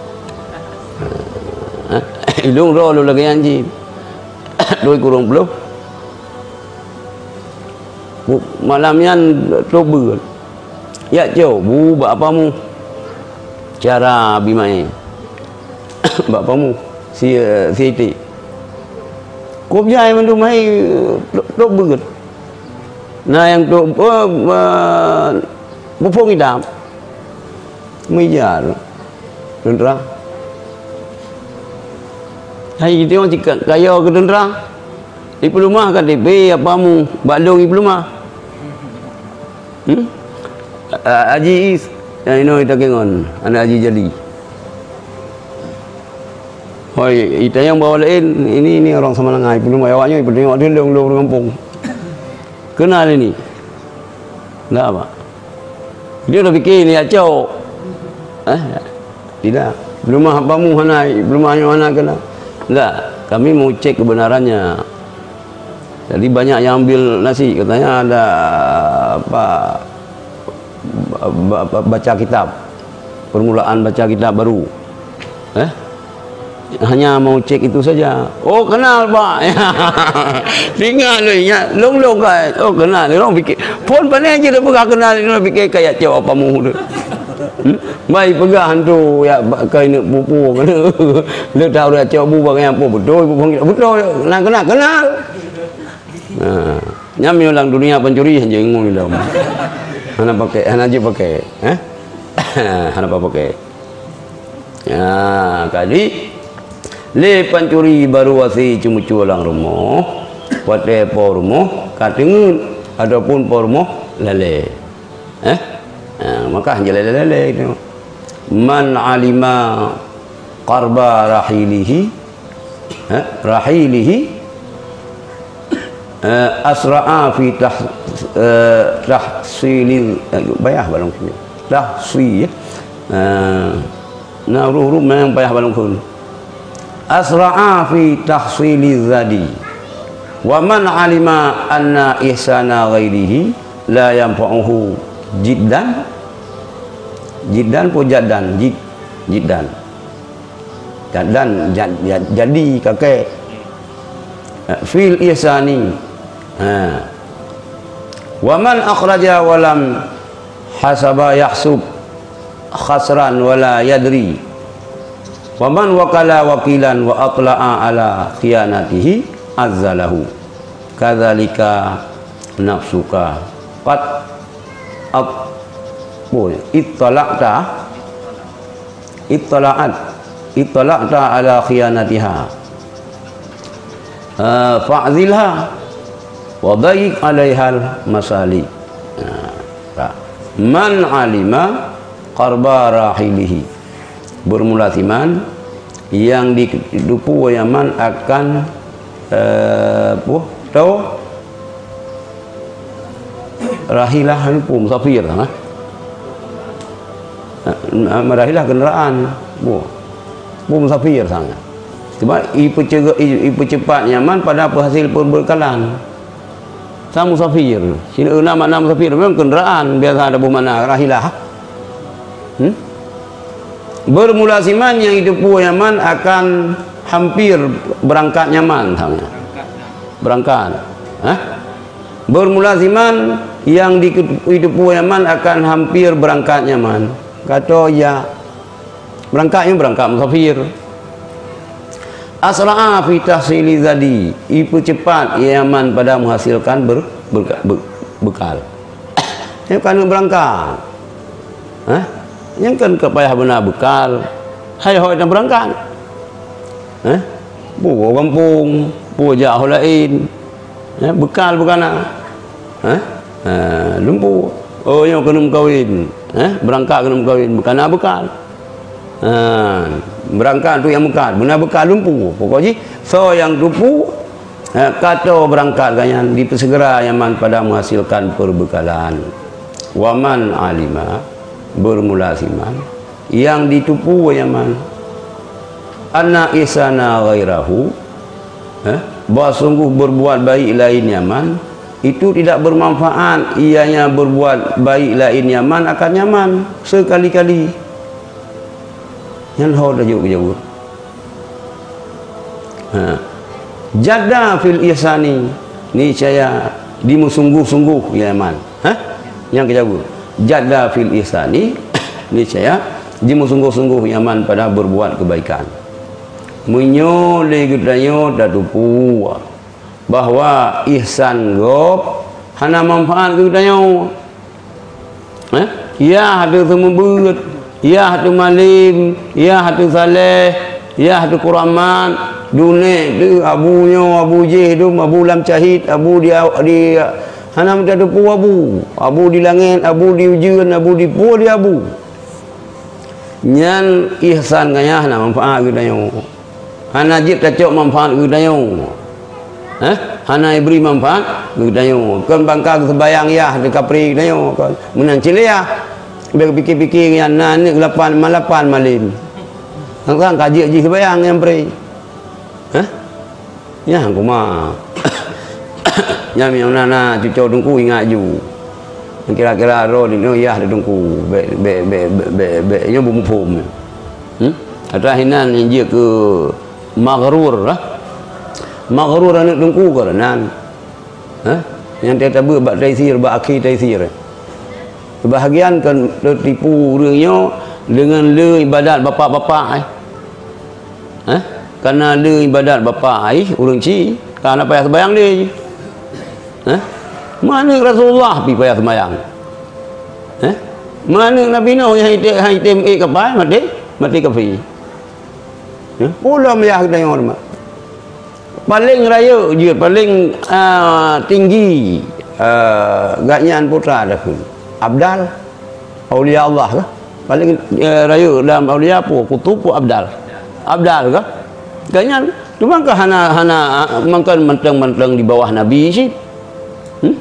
Ha? Ilung roh lu lagèe nyan cit. Dua kureueng ploh. Bu-, malam nyan trok beuet. Jak cok bu bak pamu. Cara bimae. Bak pamu. Si, si iték. Kop jai mandum hai trok, trok beuet. Na nyang trok, eh, eh, bupông itam. Meujar. Teuntara. Hai, itu orang cakap kaya ke teuntara. Di peulumah K T P apa mu, bak lông di peulumah. Hmm? A-, Haji Is, yang inoe kita kengon, anak Haji Jali. Hoi, itanyong bak laén, ini, ini orang Samalanga, di peulumah awaknya, di peulumah dia lông, lông kampung. Kenal ini. Ndak, Pak. Dia dah fikir ni acok. Eh? Tidak. Peulumah apa mu hana, peulumah nyoe hana kena. Enggak, kami mau cek kebenarannya. Jadi banyak yang ambil nasi, katanya ada apa, ba-, ba-, ba-, baca kitab. Permulaan baca kitab baru. Eh? Hanya mau cek itu saja. Oh, kenal, Pak. Tinggal tu ingat, long-long kan. Oh, kenal. Orang fikir, phôn pandai je dah peugah kenal, orang fikir kayak cewek apa mu tu. Hmm? Baik peugah hantu, ya, ba-, kai nak pupu kan. Dia tahu dah cewek bu bak yang apa betul, bu bang betul. Nak kenal, kenal. Nah, nyam ulang dunia pancuri hanya ingung dalam. Hana pakai, hana je pakai, eh? Hana pakai. Ha, jadi, lé pancuri baru asi ceumeucue lam rumoh, watèe po rumoh ka teungeut, ataupun po rumoh lalè. Eh? Ha, maka hana lalè-lalè itu. Man alima qarba rahilihi, eh, rahilihi, eh, asra'a fi tah-, eh, tahsili, eh, bayah balong sini. Tahsi, ya. Eh, na huruf-huruf memang payah balong khun. Asra'a fi tahsili zadi. Wa man alima anna ihsana ghairihi la yanfa'uhu jiddan. Jiddan po jaddan? Jid-, jiddan. Jaddan, jad-, jad-, jadi kakek. Fil ihsani. Ha. Wa man akhraja wa lam hasaba yahsub khasran wa la yadri. Wa man wakala wakilan wa atla'a ala khiyanatihi azzalahu. Kadzalika nafsuka. Qad at-, oh, ittala'ta. Ittala'at, ittala'ta ala khiyanatiha. Ah, fa'zilha wa dayyiq 'alaihal masalik. Nah, ta-, man 'alima qarba rahilihi. Bermula siman yang ditupu nyan man akan, eh, puh, tho rahilah, puh, musafir, ha? Rahilah kenderaan, puh, puh, musafir, sangat. Sebab ipeucege-, i-, ipeucepat nyan man pada peuhasil perbekalan. Sa musafir. Sinoe na makna musafir, memang kenderaan, biasa ada buh makna rahilah. Hmm? Bermula siman yang ditupu nyan man akan hampir berangkat nyan man, misalnya. Berangkat. Hah? Bermula siman yang di-, ditupu nyan man akan hampir berangkat nyan man. Kata ya, berangkat nyan berangkat musafir. Asra'a fi tahsili zadi, ipeucepat nyan man pada menghasilkan ber-, berka-, be-, bekal. Nyan kan beurangkat. Hah? Nyan kan ka payah beuna bekal. Hai hôi na beurangkat. Hah? Puwoe gampông, puwoe jak ho laén. Hah? Bekal beu kana. Hah? Ha, lumpu. Oh, nyoe keuneuk meukawen. Hah? Beurangkat keuneuk meukawen, beu kana bekal. Ha, beurangkat tu nyang meukat, beuna bekal lumpu. Pokok jih, soe nyang tupu, eh, ka tho beurangkat gobnyan, dipeusegera nyan man pada menghasilkan perbekalan. Wa man alima, bermula siman, yang ditupu nyan man, anna ihsana ghairahu, eh, bahwa sungguh berbuat baik lain nyan man, itu tidak bermanfaat, ianya berbuat baik lain nyan man akan nyan man sekali-kali. Nyan ho tajok keu jaweueb. Ha. Jadda fil ihsani, niscaya dimeusungguh-sungguh nyan man. Ha? Nyan keu jaweueb. Jadda fil ihsani, niscaya dimeusungguh-sungguh nyan man pada berbuat kebaikan. Meunyoe lé geutanyoe tatupu bahwa ihsan gob hana manfaat keu geutanyoe. Eh? Yah teuh seumeubeuet, yah teuh malem, yah teuh saleh, yah teuh kuramat, dunek teuh abu nyoe, abu jéh dum, abu lam cahit, abu di, di, hana meutateupeue abu, abu di langét, abu di ujeuen, abu di peue di abu. Nyan ihsan gobnyan hana manfaat keu geutanyoe. Hana jeuet tacok manfaat keu geutanyoe. Hah? Hana ibri manfaat keu geutanyoe. Kon bangka geuseumayang yah teuh kapré geutanyoe kon. Meunan cit lé yah. Bèk pike-pike nyan na aneuk lapan, malapan malem. Sang-sang ka jeuet jih seumayang nyang pré. Hah? Nyan kuma. Nyan meunyoe na, na cucoe teungku ingat ju. Kira-kira droe nyoe yah teuh teungku. Bèk, bèk, bèk, bèk, bèk, bèk. Nyoe beumuphom. Hmm? Ata hinan nyang jeuet keu maghrur lah. Maghrur aneuk teungku keureuna. Hah? Nyang teutabeuet bak taisir, bak akhé taisir. Seubahagian kan teutipu ureueng nyoe deungon le ibadat bapak-bapak, eh. Hah? Kana le ibadat bapak, eh, ureueng chik, ka hana payah seumayang lé. Hah? Meuaneuk Rasulullah pi payah seumayang. Hah? Meuaneuk Nabi Nuh nyang item, item ék kapai, maté, maté kafé. Hah? Ulôn yah geutanyoe teuma. Paleng rayeuk jeuet, paleng, ah, tinggi, ah, gobnyan putra takheun. Abdal, aulia Allah kah? Paleng, eh, rayeuk lam aulia peue? Kutub peue abdal? Abdal kah? Gobnyan, cuma kah hana, hana, ah, mantong-mantong di bawah Nabi cit. Hmm?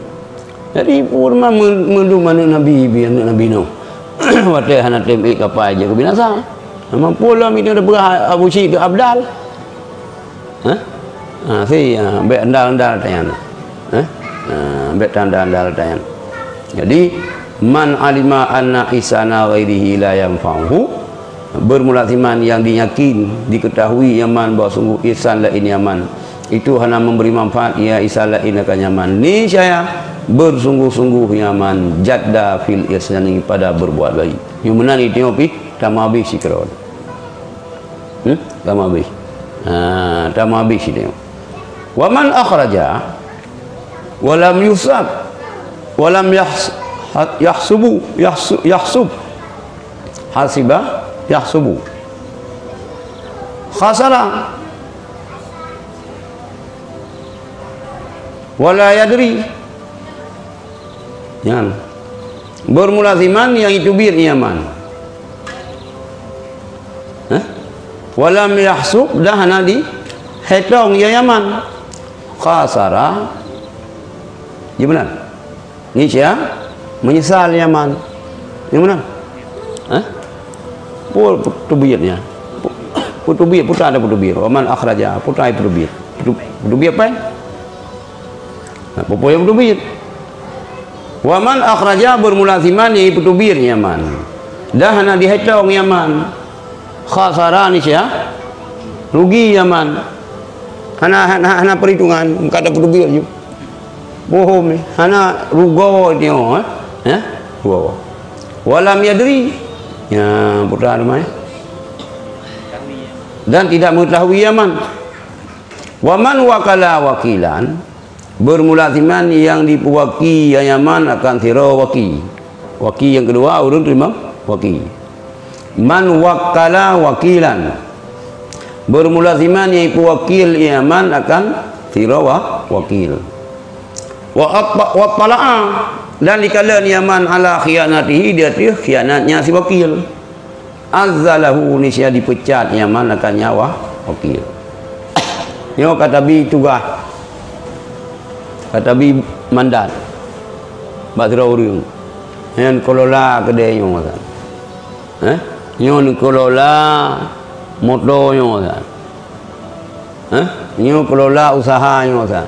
Jadi, peue teuma meu-, meundum aneuk Nabi, bi aneuk Nabi Nuh. Watèe hana tem ék kapai jeuet keu binasa. Mampu lom itu teupeugah Abu Syik keu abdal. Hah? Ha, si, ha, bèk andal-andal tanyan. Hah? Ha, bèk andal-andal tanyan. Jadi, man alima anna ihsana ghairihi la yanfa'uhu, bermula siman yang diyakin, diketahui nyan man bahwa sungguh ihsan laén nyan man itu hana memberi manfaat, ia ihsan laén akan nyan man. Niscaya bersungguh-sungguh nyan man jadda fil ihsani pada berbuat baik. Nyoe meunan itu pih tamah habéh sikeuroe. Hmm? Tamah habéh. Ha, tamah habéh sidéh. Wa man akhraja wa lam yusab wa lam yahs-, yahsubu, yahsu-, yahsub. Hasiba yahsubu. Khasara wa la yadri. Nyan. Bermula siman yang itu bir nyan man. Walam yahsub, dan hana dihetong ya Yaman. Khasara. Ya benar. Niscaya menyesal Yaman. Ya benar. Hah? Pu-, pu-, teubiet nya. Pu-, pu-, teubiet, putra ada pu teubiet. Waman akhraja, putra pu teubiet. Pu-, pu teubiet apa? Nah, peue-peue nyang peuteubiet. Waman akhraja, bermula siman nyang peuteubiet Yaman. Dan hana dihetong Yaman. Khasara niscaya rugi Yaman. Hana, hana, hana perhitungan, ka ada peuteubiet ju. Bohong ni. Hana rugoe nyoe, eh? Eh? Rugoe. Walam yadri. Ya, putra teuma, eh. Dan tidak mengetahui Yaman. Waman wakala wakilan, bermula siman nyang dipeuwaki Yaman akan sidroe waki. Waki nyang keudua, ureuëng teurimong waki. Man wakala wakilan, bermula siman nyang ipeuwakil Yaman akan sidroe wa-, wakil. Wa apa-, wa tala'a, dan dikalon Yaman ala khiyanatihi, di ateueh khianatnya si wakil. Azzalahu, niscaya dipeucat Yaman akan nyan wakil. Nyoe ka tabi tugaih, ka tabi mandat bak sidroe ureuëng. Nyan kelola keudè nyoe, kan? Eh? Nyoe neukelola moto nyoe, kan? Hah? Nyoe kelola usaha nyoe sa.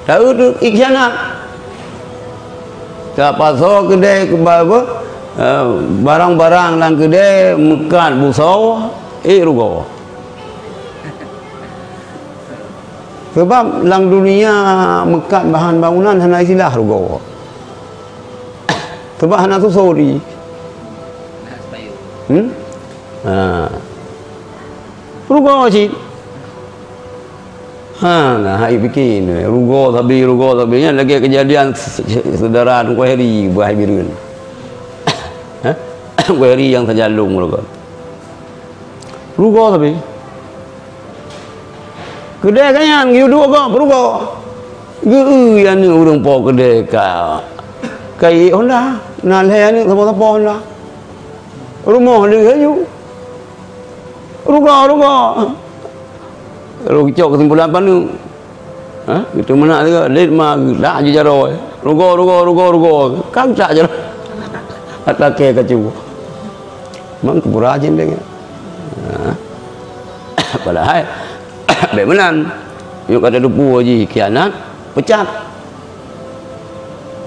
Taeu tu ikhianat. Tapasoe keudè keuba-, apa, eh, barang-barang lam keudè meukat busoe, ék rugoe. Sebab lam dunia meukat bahan bangunan hana istilah rugoe. Sebab hana susoe di. Hmm? Ha. Rugoe cit. Ha, nah, hai pike ni. Rugoe sabe, rugoe sabe. Nyan lagèe kejadian se-, se-, saudara Teungku Heri, Bah Bireuen. Ha? Teungku Heri nyang sajalong rugoe. Rugoe sabe. Keudè ka nyan, geuyue duek gob, rugoe. Geu-eu aneuk ureueng po keudè ka, ka ié Honda. Na lhèe aneuk sapo-sapo Honda. Rumoh lheueh laju. Rugoe, rugoe. Lalu geucok keusimpulan paneuk. Ha? Geuteumeunak sigoe, lét ma geutak ju jaroe. Rugoe, rugoe, rugoe, rugoe. Ka geutak jaroe. Ata kèe kacu. Mang keubura jih lagèe nyan. Ha? Padahai bèk meunan. Nyoe ka tateupeue jih khianat, peucat.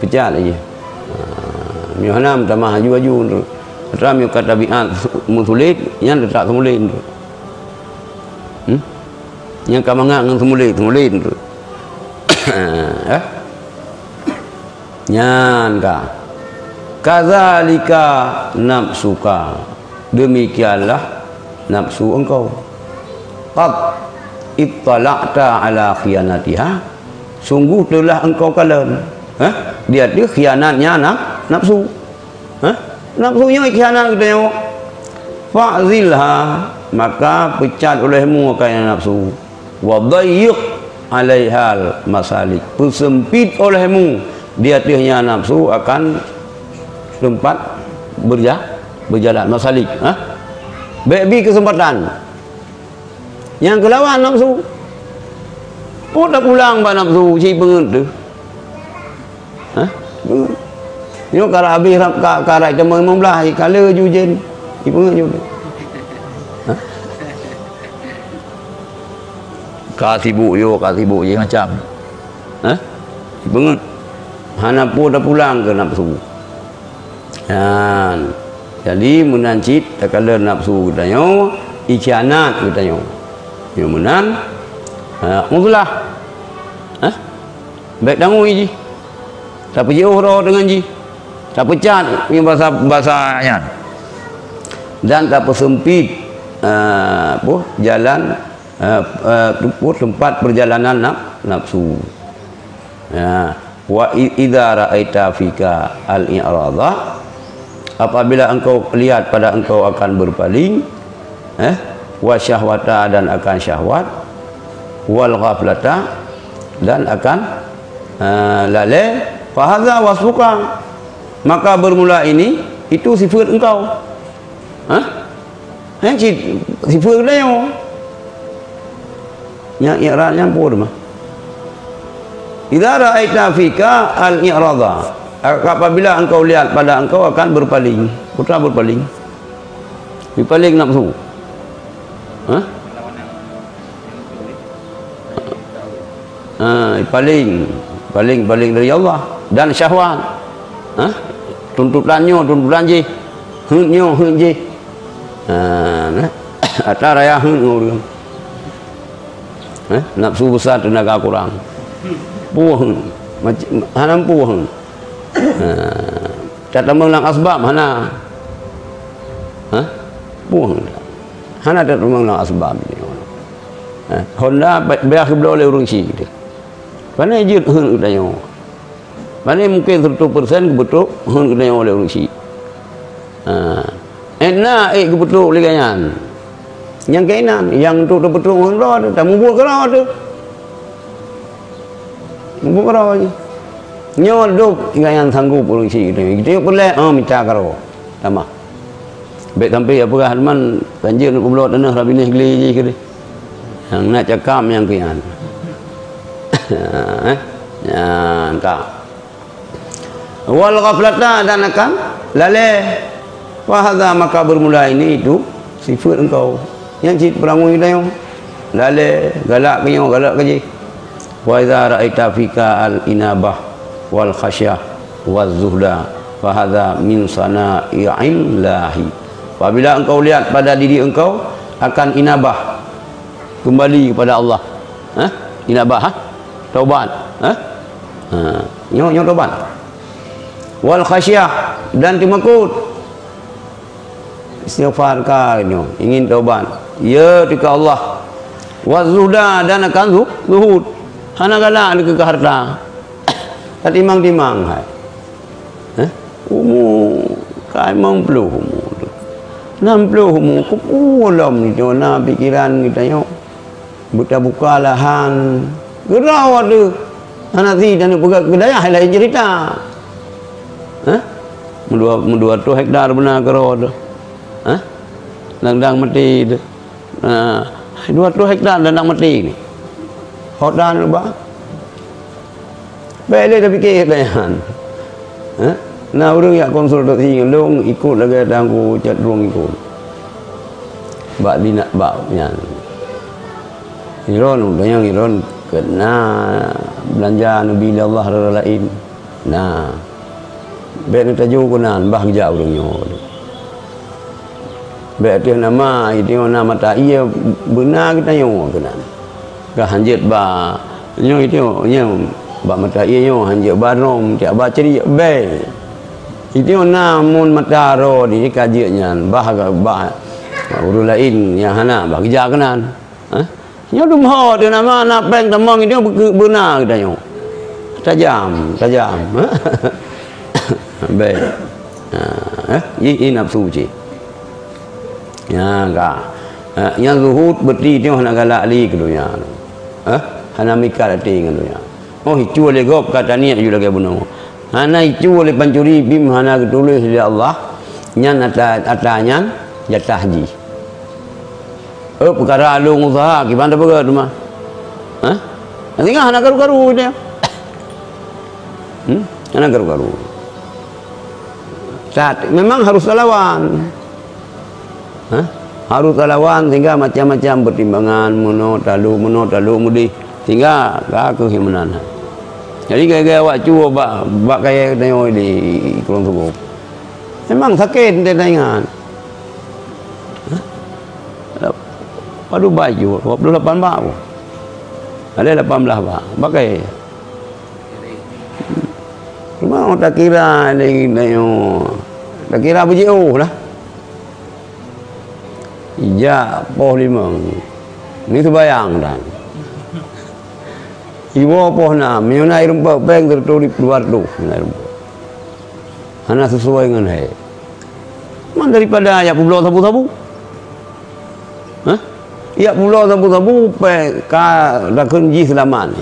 Peucat lagèe. Ha, nyoe hana meutamah aju-aju tu. Atra nyoe ka tabiat meusulet, nyan teutap seumulet tu. Hmm? Nyang ka mangat ngon seumulet, seumulet tu. Eh? Nyan ka. Kadzalika nafsuka. Demikianlah nafsu engkau. Qad ittala'ta ala khiyanatiha. Sungguh telah engkau kalon, eh, di ateueh khianatnya naf-, nafsu. Hah? Nafsu nyoe khianat geutanyoe. Fa'zilha, maka peucat olehmu akan nafsu. Wa dayyiq 'alaihal masalik. Peuseumpit olehmu di ateuehnya nafsu akan teumpat berja-, berjalan, masalik, ha? Bèk bi keuseumpatan. Nyang keulawan nafsu. Peue tapulang bak nafsu, ci peungeuet teuh. Hah? Nyoe ka habéh rab-, ka, ka rab teuma limong blaih, ka le ju jén. Ci peungeuet ju. Hah? Ka sibuk yo, ka sibuk jih macam. Hah? Ci peungeuet. Hana peue tapulang keu nafsu. Nyan. Jadi, meunan cit takalon nafsu geutanyoe, ikhianat geutanyoe. Nyoe meunan, ha, uzlah. Hah? Bèk tangui jih. Tapeujiôh droe deungon jih. Tapeucat nyoe basa, basa nyan. Dan tapeuseumpit, eh, apa, jalan, eh, eh, apa, tempat perjalanan naf-, nafsu. Ya, wa i-, idza ra'aita fika al-i'radha, apabila engkau lihat pada engkau akan berpaling, eh, wa syahwata, dan akan syahwat, wal ghaflata, dan akan, eh, lalè, fa hadza wasfuka, maka bermula ini itu sifat engkau. Hah? Eh, cit, sifeuet geutanyoe. Nyang i'rad nyan peue teuma? Idza ra'aita fika al-i'rada. Apabila engkau lihat pada engkau akan berpaling. Peue teuma berpaling? Berpaling nafsu. Hah? Ha, paling, paling, paling dari Allah dan syahwat. Ha? Tuntutan nyoe, tuntutan jih. Heuet nyoe, heuet jih. Ha, nah. Ata raya heuet ngon ureueng. Ha? Nafsu besar, tenaga kurang. Puih. Mac-, hana puih. Ha. Tatamong lam asbab hana. Ha? Puih. Hana tatamong lam asbab. Ha? Honda ba-, biasa geubloe lé ureueng syiek teuh. Pane jeuet heuet geutanyoe. Pane mungken seratus persen geubeutrok heuet geutanyoe lé ureueng syiek. Ha. Ék na ék geubeutrok lé gobnyan. Nyang keunan, nyang untuk teupeutrok ngon droe teuh, tamubuet keudroe teuh. Mubuet keudroe jih. Nyoe dub gobnyan sanggob ureueng syiek teuh. Geutanyong peureulèe, oh, mita keudroe. Tamah. Bèk sampai peugah teuma, kan jeuet neuk peubloe tanoh lam binéh glé jih keudéh. Nyang na cakam nyang keu nyan. Eh? Nyan ka. Wal ghaflata, dan akan lalè. Fa hadza, maka bermula ini itu sifeuet engkau. Nyan cit peurangui geutanyoe. Lalè, galak keu nyoe, galak keu jih. Wa idza ra'aita fika al-inabah wal khasyah waz zuhda, fa hadza min sana'illahi. Apabila engkau lihat pada diri engkau akan inabah, kembali kepada Allah. Hah? Inabah, ha? Taubat. Hah? Ha. Nyoe, nyoe taubat. Wal khasyah, dan teumakot. Istighfar ka nyoe, ingin taubat. Ya, teuka Allah. Wa zuhda, dan akan zu-, zuhud. Hana galak dikeue keu harta. Tatimang-timang hai. Eh? Umu ka limong ploh umu tu. Nam ploh umu, keupeue lom nyoe na pikiran geutanyoe. Beutabuka lahan. Keudroe teuh. Hana si taneuk peugah keu dayah laén cerita. Hah? Meudua, meudua reutôh hektar beuna keudroe teuh. Hah? Dang-dang maté teuh. Nah, dua reutôh hektar dang-dang maté ni. Hot dan leubah. Bèk lé tapike lagèe nyan. Eh? Na ureueng jak konsultasi ngon lôn, ikot lagèe Teungku Cat Rueng ikot. Bak dina-, bak nyan. Ilôn, tanyong ilôn, keu na beulanja neubi lé Allah rara laén. Na. Bèk neutaju keunan, bah geujak ureueng nyoe. Bèk ateueh nama, itu na mata ié beuna geutanyoe keunan. Ka hanjeuet ba, nyoe itu, nyoe, bak mata ié nyoe, hanjeuet ba rom, tiak ba cri, bèk. Itu na mun mata roh di ka jeuet nyan, bah, bah, ureueng laén nyang hana, bah geujak keunan. Hah? Nyoe dum ho teuh nama na péng tamong nyoe beu-, beuna geutanyoe. Tajam, tajam. Bèk. Ha, eh, i, i nafsu cit. Nyan ka. Ha, nyang zuhud beuti nyoe hana galak lé keu donya. Hah? Hana mikat até ngon donya. Oh, icue lé gob ka taniet ju lagèe bunoe. Hana icue lé pancuri bim hana geutuléh lé Allah. Nyan ata, ata nyan jatah jih. Eh, peukara lôn useuha, kiban tapeugah teuma. Hah? Singoh hana karu-karu dia. Hmm? Hana karu-karu. Saat memang harus talawan. Hah? Harus talawan sehingga macam-macam pertimbangan, meunoe talu, meunoe talu mudih. Sehingga ka keuh meunan. Jadi gaya-gaya awak cue bak, bak kayèe tanyoe di Kulon Sugo. Memang sakét teuingat. Hah? Padub bak jih, dua puluh lapan bak pun. Ada lapan belas bak. Pakai. Cuma orang tak kira ni, takira beujeuh lah. Ijak poh limong. Ni sembayang dah. Iwoe poh enam, meunyoe na ireumpok péng sireutoh dua reutôh na ireumpok. Hana sesuai ngon hai. Man daripada jak peubloe sabu-sabu. Hah? Jak peubloe sabu-sabu, péng ka takheun jih seulamat.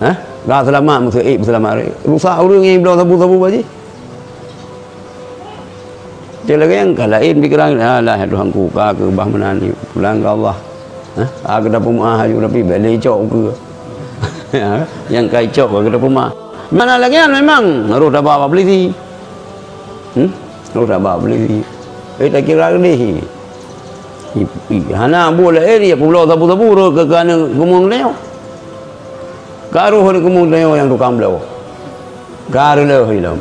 Hah? Ka seulamat, meuseuék seulamat. Rusak ureueng nyang bloe sabu-sabu bak jih. Cit lagée nyang ka laén pikiran, "Alah, ya Tuhanku, ka keu bah meunan, pulang keu Allah." Hah? Ah, geuda peumeu'ah aju, tapi bèk lé cok keu. Ya, nyang ka icok ka geuda peumeu'ah. Mana lagée nyan memang roh taba bak polisi. Hmm? Roh taba bak polisi. Eh, takira geudeh. I, i, hana buet laén, ya, peubloe sabu-sabu roh keu, keu aneuk keumong nyoe. Ka roh aneuk keumong nyoe nyang tukang bloe. Ka reuloh ilom.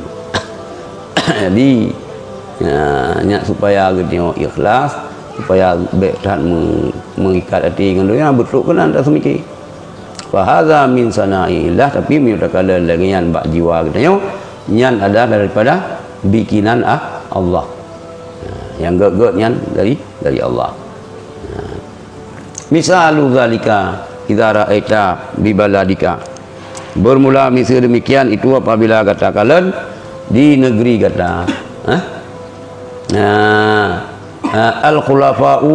Jadi, ya, nyak supaya geutanyoe ikhlas, supaya bèk that me-, meuikat até ngon donya, beutrok keunan taseumiké. Fa hadza min sana'iillah, tapi meunyoe takalon lagée nyan bak jiwa geutanyoe, nyan adalah daripada bikinan, ah, Allah. Ya, nyang gét-gét nyan dari, dari Allah. Ya. Misalu zalika, idza ra'aita bi baladika. Bermula miseue demikian itu apabila gata kalon di negeri gata. Hah? Nah, ah, al-khulafa'u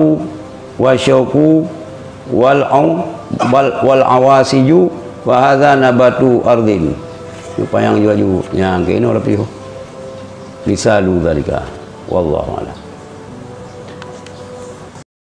wa syauku wal au-, wal, wal awasiju wa hadza nabatu ardin. Supaya laju-laju nyang keunoe lapih. Misalu zalika. Wallahu a'lam.